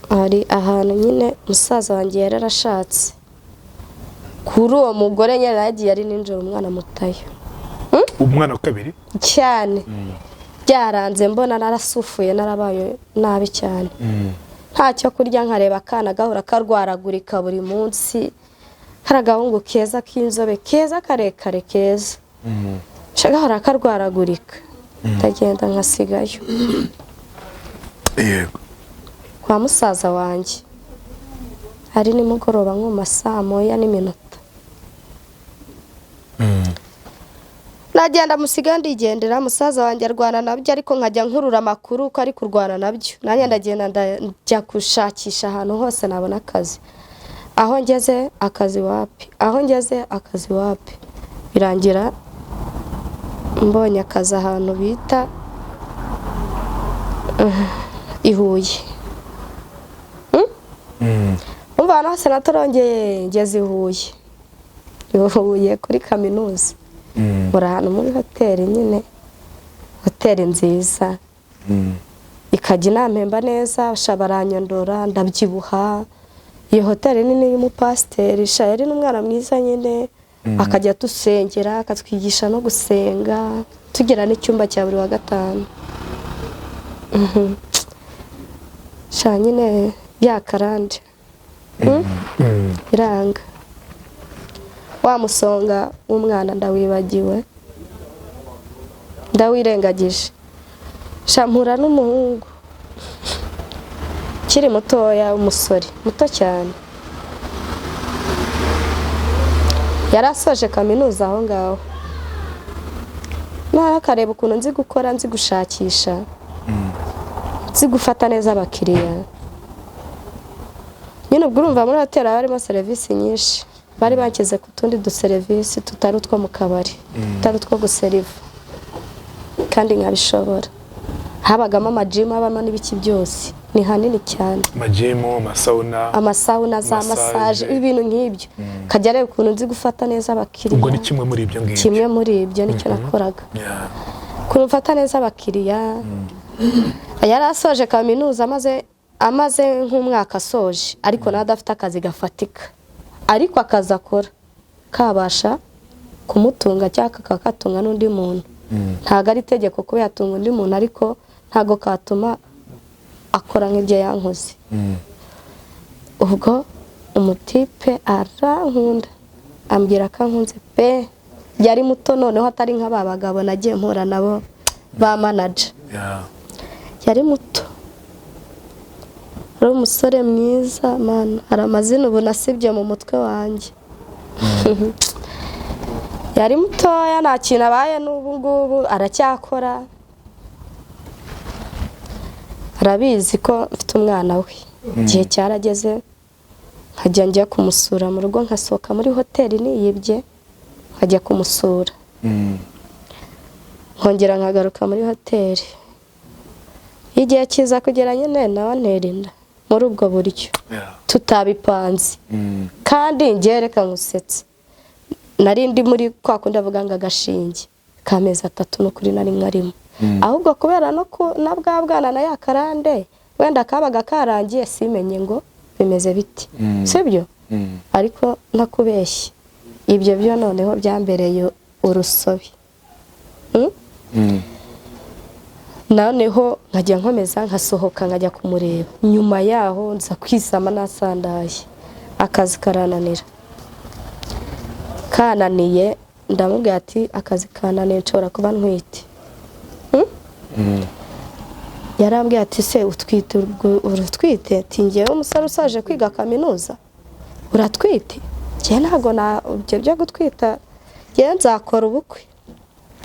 hari ahantu nyine musaza wanjye yari yarashatse kuri uwo mugore nyine, naragiye ari nijoro umwana mutayo. Umwana wa kabiri cyane byaranze, mbona narasufuye narabaye nabi cyane, ntacyo kurya, nkareba akana gahora karwaragurika buri munsi, hari agahungu keza k'inzobe keza karekare keza gahora karwaragurika, ndagenda nkasigayo. Yego. Kwa musaza wanjye hari nimugoroba nko mu saa 1 n'iminota, nagenda musiga ndigendera. Musaza wanjye arwana nabyo, ariko nkajya nkurura amakuru ko ari kurwana nabyo, nanjye ndagenda njya gushakisha ahantu hose nabona akazi. Aho ngeze akazi wapi, aho ngeze akazi wapi, birangira mbonye akazi ahantu bita i Huye. Umva ahantu hose natorongeye ngeze i Huye, i Huye kuri kaminuza, muri ahantu muri hoteli nyine, hoteli nziza, ikajya inampemba neza, sha baranyondora ndabyibuha. Iyo hoteli nini y'umupasiteri, sha yari n'umwana mwiza nyine, akajya dusengera akatwigisha no gusenga, tugira n'icyumba cya buri wa gatanu. Sha nyine yakarande iranga wa musonga w'umwana ndawibagiwe, ndawirengagije. Sha mpura n'umuhungu ukiri mutoya, umusore muto cyane, yari asoje kaminuza aho ngaho, none akareba ukuntu nzi gukora, nzi gushakisha, nzi gufata neza abakiriya nyine. Ubwo urumva muri hoteli haba harimo serivisi nyinshi, bari bageze ku tundi duserivisi tutari utwo mu kabari, tutari utwo guseriva, kandi nkabishobora. Habagamo amajimu, habamo n'ibiki byose, ni hanini cyane, amajimu, amasawuna, amasawuna, za massage, ibintu nk'ibyo. Kajya areba ukuntu nzi gufata neza abakiriya. Ubwo ni kimwe muri ibyo ngibyo. Kimwe muri ibyo nicyo nakoraga, ukuntu mfata neza abakiriya. Yari asoje kaminuza, amaze nk'umwaka asoje, ariko nawe adafite akazi gafatika, ariko akazi akora kabasha kumutunga cyangwa kakaba katunga n'undi muntu. Ntabwo ari itegeko kuba yatunga undi muntu, ariko ntabwo katuma akora nk'ibyo yankoze. Ubwo umutipe arankunda, ambwira ko ankunze pe, yari muto noneho atari nk'aba bagabo nagiye mpura nabo ba manager. Yari muto, ari umusore mwiza mana, hari amazina ubu nasibye mu mutwe wanjye. Yari mutoya, nta kintu abaye n'ubu ngubu aracyakora. Arabizi ko mfite umwana we. Igihe cyarageze nkajya njya kumusura mu rugo, nkasohoka muri hoteli niyibye nkajya kumusura, nkongera nkagaruka muri hoteli. Igihe kiza kugera nyine nawe antera inda muri ubwo buryo tutabipanze. Kandi njye reka nkusetse, nari ndi muri kwa kundi avuga ngo agashinge k'amezi 3 n'ukuri nari nkarimo, ahubwo kubera no na bwa bwana na ya karande wenda kabaga karangiye simenye ngo bimeze biti, sibyo? Ariko ntakubeshye ibyo byo noneho byambereye urusobe. Noneho nkajya nkomeza nkasohoka nkajya kumureba. Nyuma yaho nza kwisama nasandaye, akazi karananira. Kananiye ndamubwira ati akazi kananiye nshobora kuba ntwite. Yarambwiye ati se utwite urutwite? Ati njyewe umusore usaje kwiga kaminuza uratwite? Njye ntago na ibyo byo gutwita, njye nzakora ubukwe.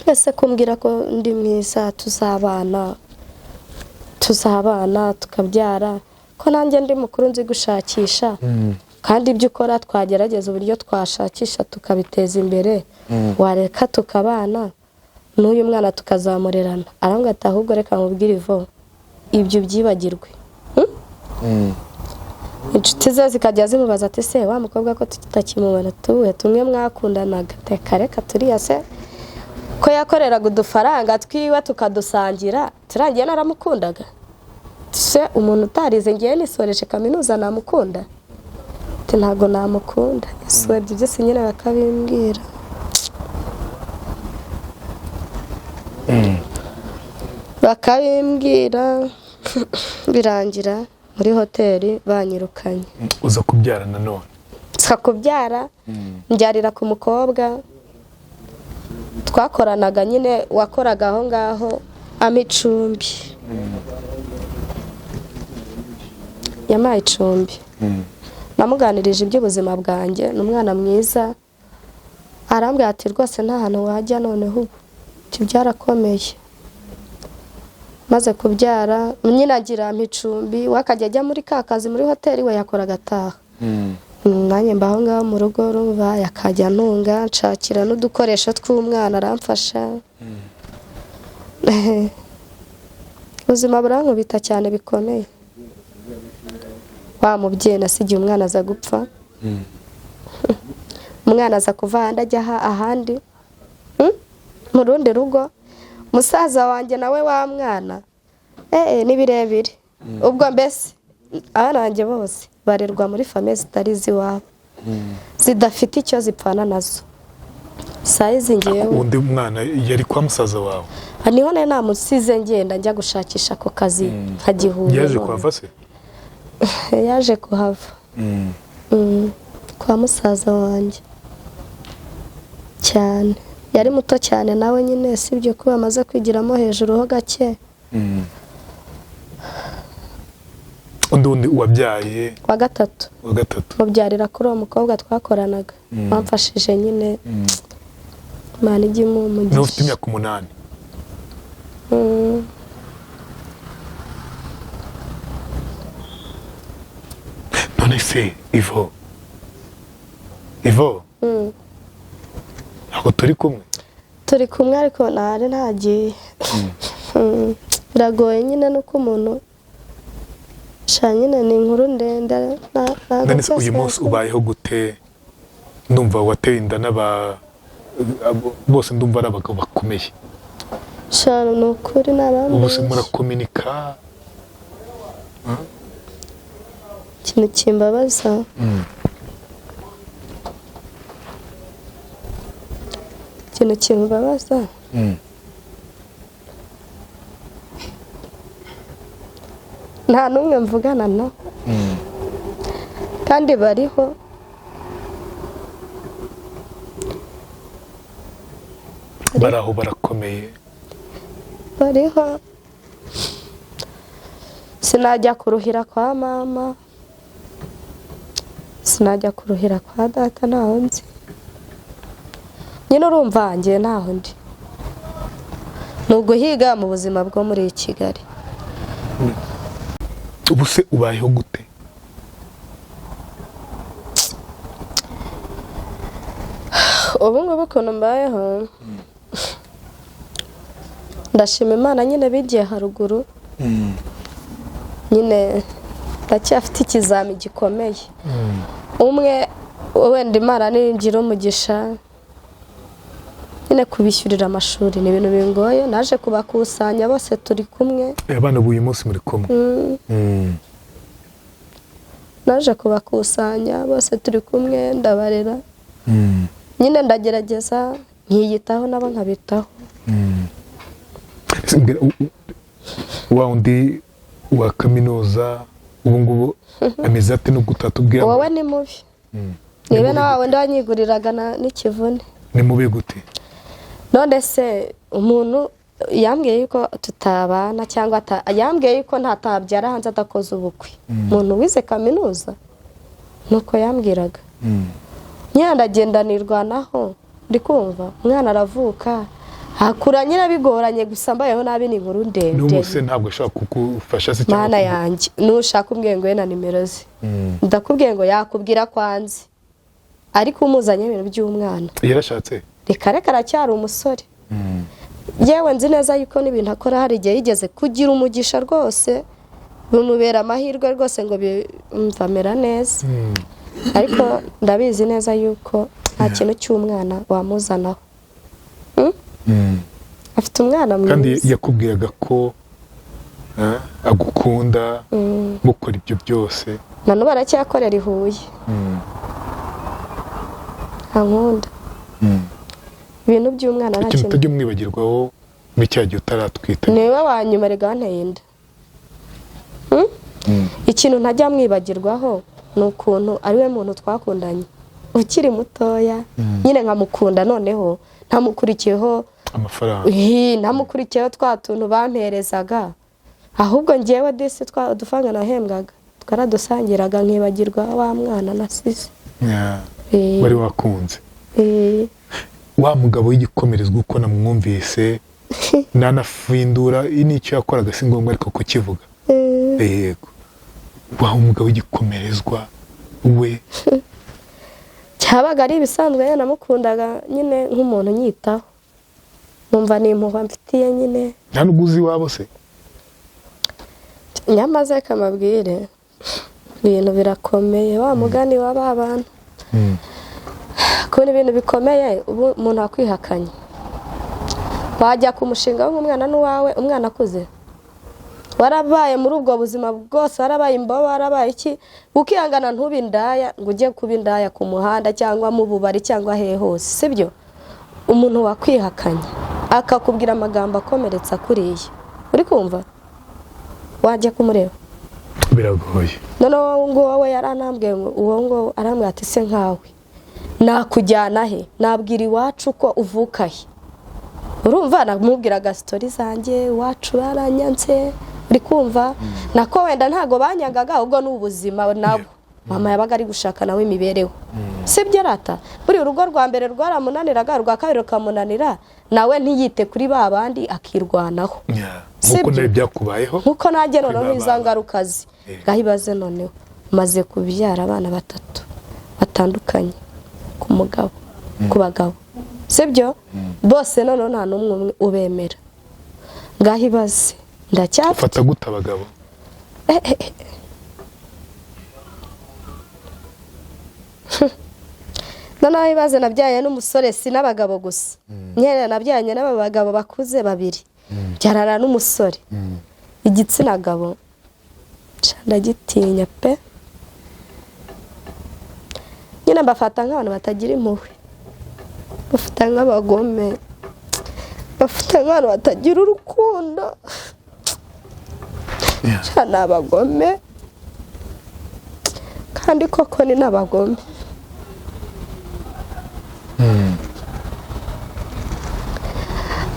Ese kumbwira ko ndi mwiza tuzabana tukabyara, ko nanjye ndi mukuru nzi gushakisha, kandi ibyo ukora twagerageza uburyo twashakisha tukabiteza imbere, wareka tukabana n'uyu mwana tukazamurerana. Arambwira ati ahubwo reka nkubwire ivo ibyo byibagirwe. Inshuti ze zikajya zimubaza ati se wa mukobwa ko tutakimubona tuwe tumwe mwakundanaga, reka reka turiya se ko yakoreraga udufaranga twiwe tukadusangira, turangiye naramukundaga. Se umuntu utarize ngiye nisoreje kaminuza namukunda? Ati ntago namukunda. Yesu ibyo byose nyine bakabimbwira. Bakabimbwira birangira muri hoteli banyirukanye. Uza kubyara nanone? Nza kubyara, mbyarira ku mukobwa twakoranaga nyine wakoraga aho ngaho ampa icumbi. Yampaye icumbi, namuganirije iby'ubuzima bwanjye, ni umwana mwiza. Arambwira ati rwose nta hantu wajya noneho ubu byarakomeye. Maze kubyara nyine agira ampa icumbi, we akajya ajya muri ka kazi muri hoteli we yakoraga ataha. Nanjye mba aho ngaho mu rugo, urumva akajya antunga, nshakira n'udukoresho tw'umwana aramfasha. Ubuzima burankubita cyane bikomeye. Wa mubyeyi nasigiye umwana aza gupfa. Umwana aza kuva ahandi ajya ahandi mu rundi rugo. Musaza wanjye nawe wa mwana ni birebire. Ubwo mbese abananjye bose barerwa muri famille zitari iziwabo, zidafite icyo zipfana nazo. Sayizi ngewe undi mwana yari kwa musaza wawe? Niho nari namusize ngenda njya gushakisha ako kazi nkagihura. Yaje kuhava se? Yaje kuhava kwa musaza wanjye cyane. Yari muto cyane nawe nyine, sibyo kuba amaze kwigiramo hejuru ho gake. Undi wabyaye wa gatatu? Wa gatatu mubyarira kuri uwo mukobwa twakoranaga wamfashije nyine. Imana ijye imuha umugisha. Ufite imyaka 8. None se Ivo, ntabwo turi kumwe? Turi kumwe ariko ntari ntagiye. Biragoye nyine nuko umuntu sha nyine ni inkuru ndende. None se uyu munsi ubayeho gute? Ndumva wateye inda bose, ndumva ari abagabo bakomeye. Sha ni ukuri n'abandi. Ubu se murakominika? Ikintu kimbabaza ikintu kimbabaza nta n'umwe mvugana na kandi bariho. Baraho barakomeye, bariho. Sinajya kuruhira kwa mama, sinajya kuruhira kwa data, ntaho nzi nyine. Urumva njye ntaho ndi, ni uguhiga mu buzima bwo muri Kigali. Ubu se ubayeho gute? Ubu ngubu ukuntu mbayeho, ndashima Imana nyine bigiye haruguru. Nyine ndacyafite ikizami gikomeye. Umwe wenda Imana ningira umugisha nyine kubishyurira amashuri ni ibintu bingoye, naje kubakusanya bose turi kumwe. Abana b'uyu munsi muri kumwe? Naje kubakusanya bose turi kumwe, ndabarera. Nyine ndagerageza nkiyitaho nabo nkabitaho. Wa undi wa kaminuza ubu ngubu ameze ate nubwo utatubwira? Wowe ni mubi. Niba na wawe wanyiguriraga n'ikivune. Ni mubi gute? None se umuntu yambwiye yuko tutabana, cyangwa yambwiye yuko ntatabyara hanze adakoze ubukwe. Umuntu wize kaminuza nuko yambwiraga. Nyine ndagenda nirwanaho, ndi kumva umwana aravuka hakura nyine bigoranye, gusa mbayeho nabi ni inkuru ndende. N'ubu se ntabwo ashobora kugufasha se cyangwa? Mana yanjye, nushaka umbwiye ngo na nimero ze, ndakubwiye ngo yakubwira kwanze, ariko umuzanye ibintu by'umwana. Yarashatse? Reka reka, aracyari umusore. Yewe nzi neza yuko n'ibintu akora hari igihe yigeze kugira umugisha rwose, bimubera amahirwe rwose ngo bimvamera neza. Ariko ndabizi neza yuko nta kintu cy'umwana wamuzanaho. Afite umwana mwiza. Kandi yakubwiraga ko agukunda, mukora ibyo byose. Na n'ubu aracyakorera i Huye. Ankunda. Ibintu by'umwana nta kintu utajya umwibagirwaho muri cya gihe utaratwita. Niwe wa nyuma rega wanteye inda. Ikintu ntajya mwibagirwaho ni ukuntu ariwe muntu twakundanye ukiri mutoya, nyine nkamukunda, noneho ntamukurikiyeho amafaranga, ntamukurikiyeho twa tuntu bamperezaga, ahubwo ngewe disi twa udufaranga nahembwaga twaradusangiraga, nkibagirwa wa mwana nasize. Wari wakunze wa mugabo w'igikomerezwa uko namwumvise nanafindura n'icyo yakoraga si ngombwa ariko kukivuga. Yego, wa mugabo w'igikomerezwa we cyabaga ari ibisanzwe, namukundaga nyine nk'umuntu nyitaho, numva ni impuhwe mfitiye nyine. Nta nubwo uzi iwabo se? Nyamaze kamabwire ibintu birakomeye, wa mugani w'aba bantu. Kubona ibintu bikomeye ubu umuntu akwihakanye, wajya ku mushinga w'umwana n'uwawe, umwana akuze warabaye muri ubwo buzima bwose, warabaye imbobo, warabaye iki, ukihangana ntube indaya ngo ujye kuba indaya ku muhanda cyangwa mu bubari cyangwa hehe hose, sibyo? Umuntu wakwihakanye akakubwira amagambo akomeretsa kuriya, uri kumva wajya kumureba biragoye. Noneho nguwo we yaranambwiye ngo uwo ngo arambwira ati se nkawe nakujyana he, nabwira iwacu ko uvuka he? Urumva namubwiraga sitori zanjye, iwacu baranyanze, uri kumva nako wenda ntago banyangaga, ahubwo ni ubuzima nabo mama yabaga ari gushaka nawe imibereho, sibyo rata? Buri urugo rwa mbere rwaramunaniraga, rwa kabiri rukamunanira, nawe ntiyite kuri ba bandi akirwanaho. Nkuko nawe byakubayeho, nkuko nanjye noneho iza ngaruka ze ngahibaze. Noneho maze kubyara abana batatu batandukanye ku mugabo, ku bagabo, sibyo? Bose noneho nta n'umwe ubemera. Ngahibaze ndacyafite. Ufata gute abagabo? Noneho ibaze nabyaye n'umusore, si n'abagabo gusa, nyine nabyanye n'aba bagabo bakuze babiri, byarara n'umusore. Igitsina gabo ndagitinya pe, nyine mbafata nk'abantu batagira impuhwe, bafata nk'abagome, bafata nk'abantu batagira urukundo, ni abagome kandi koko ni n'abagome.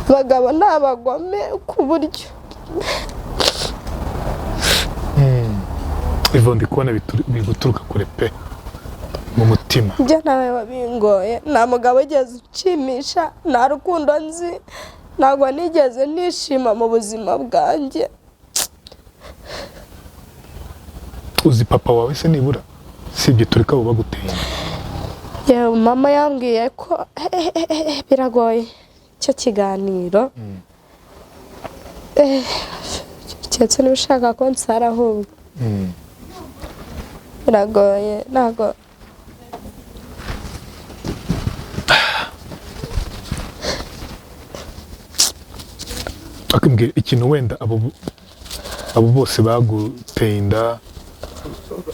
Abagabo ni abagome ku buryo Ivo ndi kubona biguturuka kure pe mu mutima. Ibyo nawe wabingoye, nta mugabo ugeze unshimisha, nta rukundo nzi, ntabwo nigeze nishima mu buzima bwanjye. Uzi papa wawe se nibura? Sibye tureka abo baguteye. Yewe, mama yambwiye ko biragoye icyo kiganiro. Keretse niba ushaka ko nsara ahubwo. Biragoye ntabwo. Akambwira ikintu wenda abo bose baguteye inda,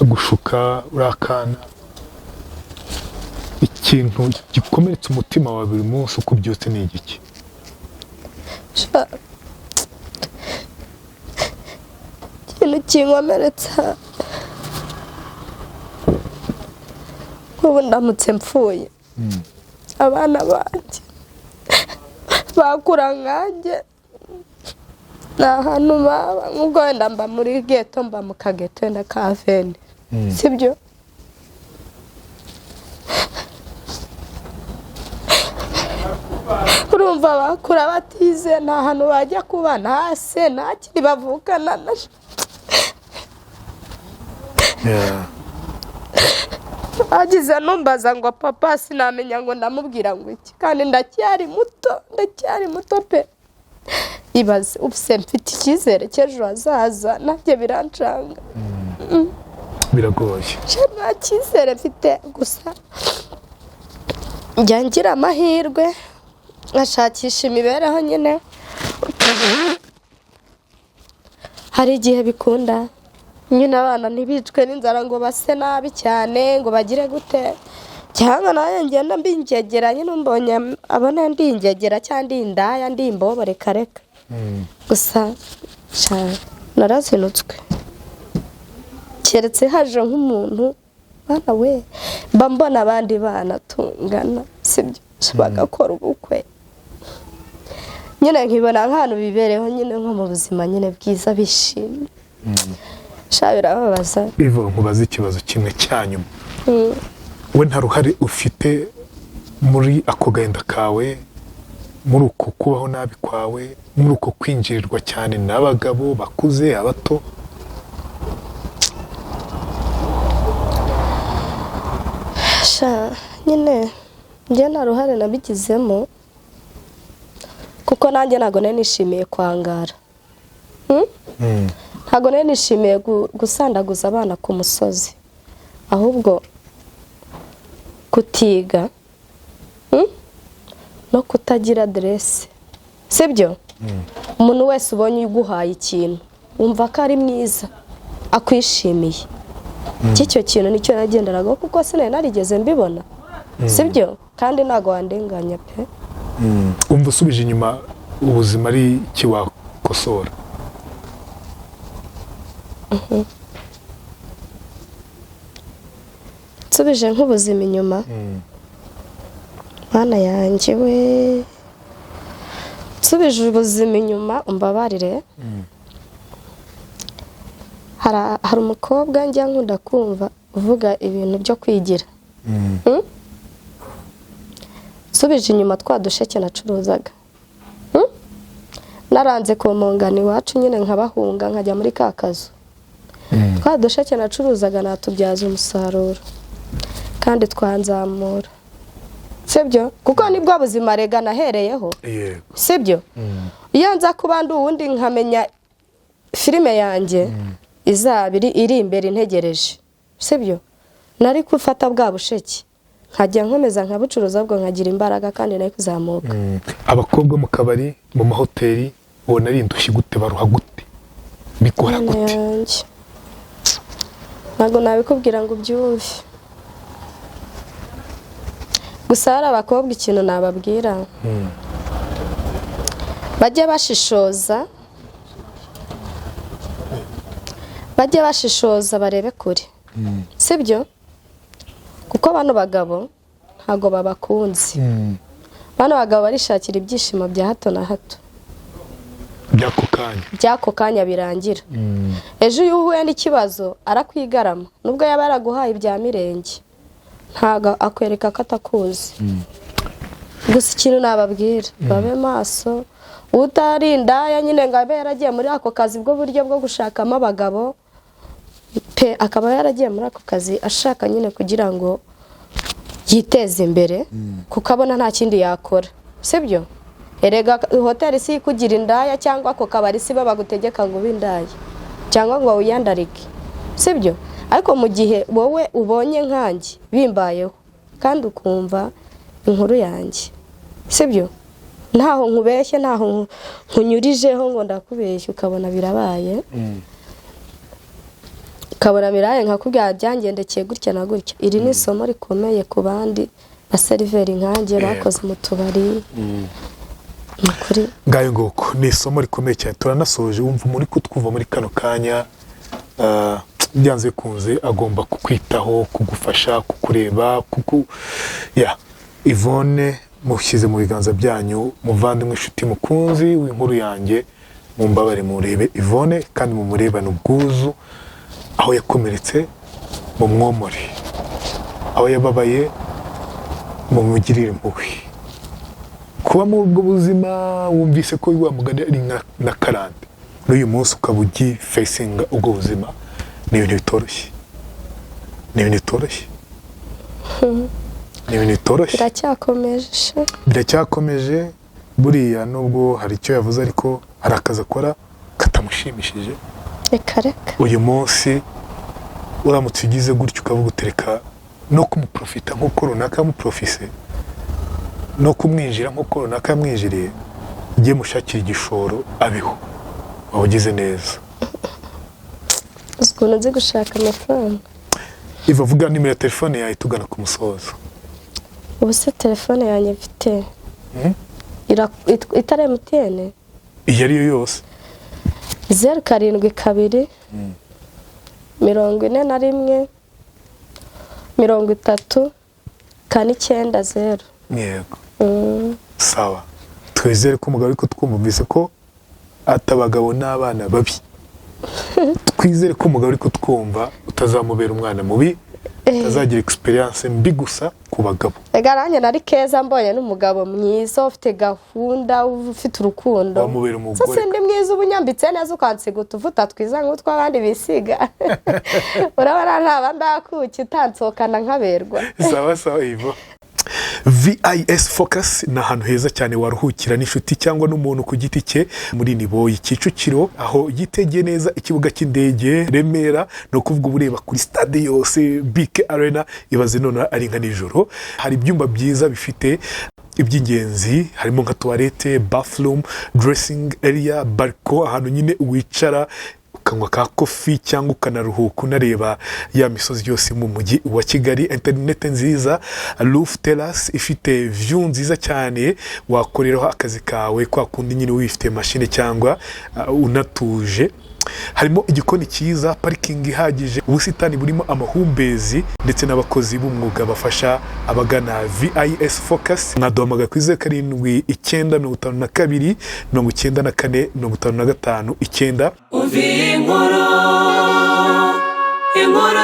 gushuka urakana, ikintu gikomeretsa umutima wawe buri munsi uko ubyutse ni igiki? Ikintu kinkomeretsa nk'ubu ndamutse mpfuye, abana banjye bakura nkanjye nta hantu baba, nk'ubwo wenda mba muri geto, mba mu kageto wenda ka veni, sibyo? Urumva bakura batize, nta hantu bajya kuba, nta se, nta kiri bavukana na. Bagize numbaza ngo papa, sinamenya ngo ndamubwira ngo iki, kandi ndacyari muto, ndacyari muto pe. Ibaze ubuse mfite icyizere cy'ejo hazaza, nanjye birancanga. Biragoye. Nta cyizere mfite, gusa njya ngira amahirwe nkashakisha imibereho nyine. Hari igihe bikunda nyine abana ntibicwe n'inzara ngo base nabi cyane ngo bagire gute, cyangwa nanjye ngenda mbingegera nyine, mbonye abona ndingegera cyangwa ndi indaya ndi imbobo, reka reka. Gusa narazinutswe, keretse haje nk'umuntu bana we mba mbona abandi bana tungana, sibyo, bagakora ubukwe nyine nkibona nk'ahantu bibereho nyine nko mu buzima nyine bwiza bishimye. Sha birababaza. Ivo, nkubaze ikibazo kimwe cya nyuma. We nta ruhare ufite muri ako gahinda kawe, muri uko kubaho nabi kwawe, muri uko kwinjirirwa cyane n'abagabo bakuze abato? Sha nyine njye nta ruhare nabigizemo, kuko nanjye ntabwo nari nishimiye kwangara. Ntabwo nari nishimiye gusandaguza abana ku musozi, ahubwo kutiga no kutagira aderese, sibyo? Umuntu wese ubonye uguhaye ikintu wumva ko ari mwiza akwishimiye, icyo kintu nicyo nagenderagaho, kuko sinari narigeze mbibona, sibyo? Kandi ntabwo wandenganya pe. Umva usubije inyuma ubuzima ari iki wakosora? Nsubije nk'ubuzima inyuma, mwana yanjye we, nsubije ubuzima inyuma umbabarire. Hari umukobwa njya nkunda kumva uvuga ibintu byo kwigira. Nsubije inyuma twa dusheke nacuruzaga, naranze ku mpongano iwacu nyine nkabahunga nkajya muri ka kazu, twa dusheke nacuruzaga natubyaza umusaruro kandi twanzamura, sibyo? Kuko nibwo buzima rega nahereyeho, sibyo? Iyo nza kuba ndi uwundi nkamenya filime yanjye izaba iri imbere integereje, sibyo? Nari gufata bwa busheke nkajya nkomeza nkabucuruza, ubwo nkagira imbaraga kandi nari kuzamuka. Abakobwa mu kabari, mu mahoteli, ubona ari indushyi gute, baruha gute, bikora gute? Ntabwo nabikubwira ngo ubyumve. Gusa hari abakobwa ikintu nababwira, bajye bashishoza, bajye bashishoza barebe kure, sibyo? Kuko bano bagabo ntabwo babakunze. Bano bagabo barishakira ibyishimo bya hato na hato, by'ako kanya birangira. Ejo iyo uhuye n'ikibazo arakwigarama, nubwo yaba yaraguhaye ibya mirenge ntabwo akwereka ko atakuzi. Gusa ikintu nababwira, babe maso, utari indaya nyine ngo abe yaragiye muri ako kazi bwo buryo bwo gushakamo abagabo Pe, akaba yaragiye muri ako kazi ashaka nyine kugira ngo yiteze imbere, kuko abona nta kindi yakora, sibyo? Erega hoteli si ikugira indaya, cyangwa ako kabari si bo bagutegeka ngo ube indaya cyangwa ngo wiyandarike, sibyo? Ariko mu gihe wowe ubonye nkanjye bimbayeho kandi ukumva inkuru yanjye, sibyo, ntaho nkubeshye, ntaho nkunyurijeho ngo ndakubeshye, ukabona birabaye, ukabona birabaye, nkakubwira byangendekeye gutya na gutya. Iri ni isomo rikomeye ku bandi baseriveri nkanjye bakoze mu tubari. Ni ukuri. Ngayo nguko, ni isomo rikomeye cyane. Turanasoje. Wumva muri kutwumva muri kano kanya, byanze bikunze agomba kukwitaho, kugufasha, kukureba, kuku ya Yvonne mushyize mu biganza byanyu. Muvandimwe, inshuti, mukunzi w'inkuru yanjye, mumbabare murebe Yvonne kandi mumurebane ubwuzu. Aho yakomeretse mumwomore, aho yababaye mumugirire impuhwe. Kuba muri ubwo buzima, wumvise ko wa mugani ari na karande, n'uyu munsi ukaba ugifesinga ubwo buzima, ni ibintu bitoroshye, ni ibintu bitoroshye, ni ibintu bitoroshye. Biracyakomeje. Biracyakomeje. Buriya nubwo hari icyo yavuze, ariko hari akazi akora katamushimishije. Reka reka. Uyu munsi uramutse ugize gutyo ukavuga utereka no kumuprofita nk'uko runaka yamuprofise, no kumwinjira nk'uko runaka yamwinjiriye, ujye mushakira igishoro abeho, waba ugize neza. Uzi ukuntu nzi gushaka amafaranga? Iva, vuga nimero ya telefone yawe tugana ku musozo. Ubu se telefone yanjye mfite itari MTN? Iyo ari yo yose. 072 41 30 490. Yego, sawa. Twizere ko umugabo ariko twumvise ko ati abagabo n'abana babi. Twizere ko umugabo ariko twumva utazamubera umwana mubi, utazagira experience mbi gusa ku bagabo. Reka, nanjye nari keza, mbonye n'umugabo mwiza ufite gahunda, ufite urukundo. Wamubera umugore. Se sindi mwiza? Uba unyambitse neza, ukansiga utuvuta twiza nk'utw'abandi bisiga, urabona ntaba ndakuki utansohokana nkaberwa. Sawa sawa, Ivo. VIS Focus ni ahantu heza cyane waruhukira n'inshuti cyangwa n'umuntu ku giti cye, muri Niboyi, Kicukiro, aho yitegeye neza ikibuga cy'indege Remera. Ni ukuvuga uba ureba kuri stade yose, BK Arena. Ibaze none ari nka nijoro. Hari ibyumba byiza bifite iby'ingenzi, harimo nka toilette, bathroom, dressing area, balcon, ahantu nyine wicara ukanywa ka coffee cyangwa ukanaruhuka unareba ya misozi yose mu mujyi wa Kigali. Interineti nziza, roof terrace ifite view nziza cyane, wakoreraho akazi kawe kwa kundi nyine wifite mashine cyangwa unatuje. Harimo igikoni cyiza, parikingi ihagije, ubusitani burimo amahumbezi ndetse n'abakozi b'umwuga bafasha abagana VIS Focus. Mwaduhamagara kuri 079 52 94 55 9. Umva iyi nkuru, inkuru.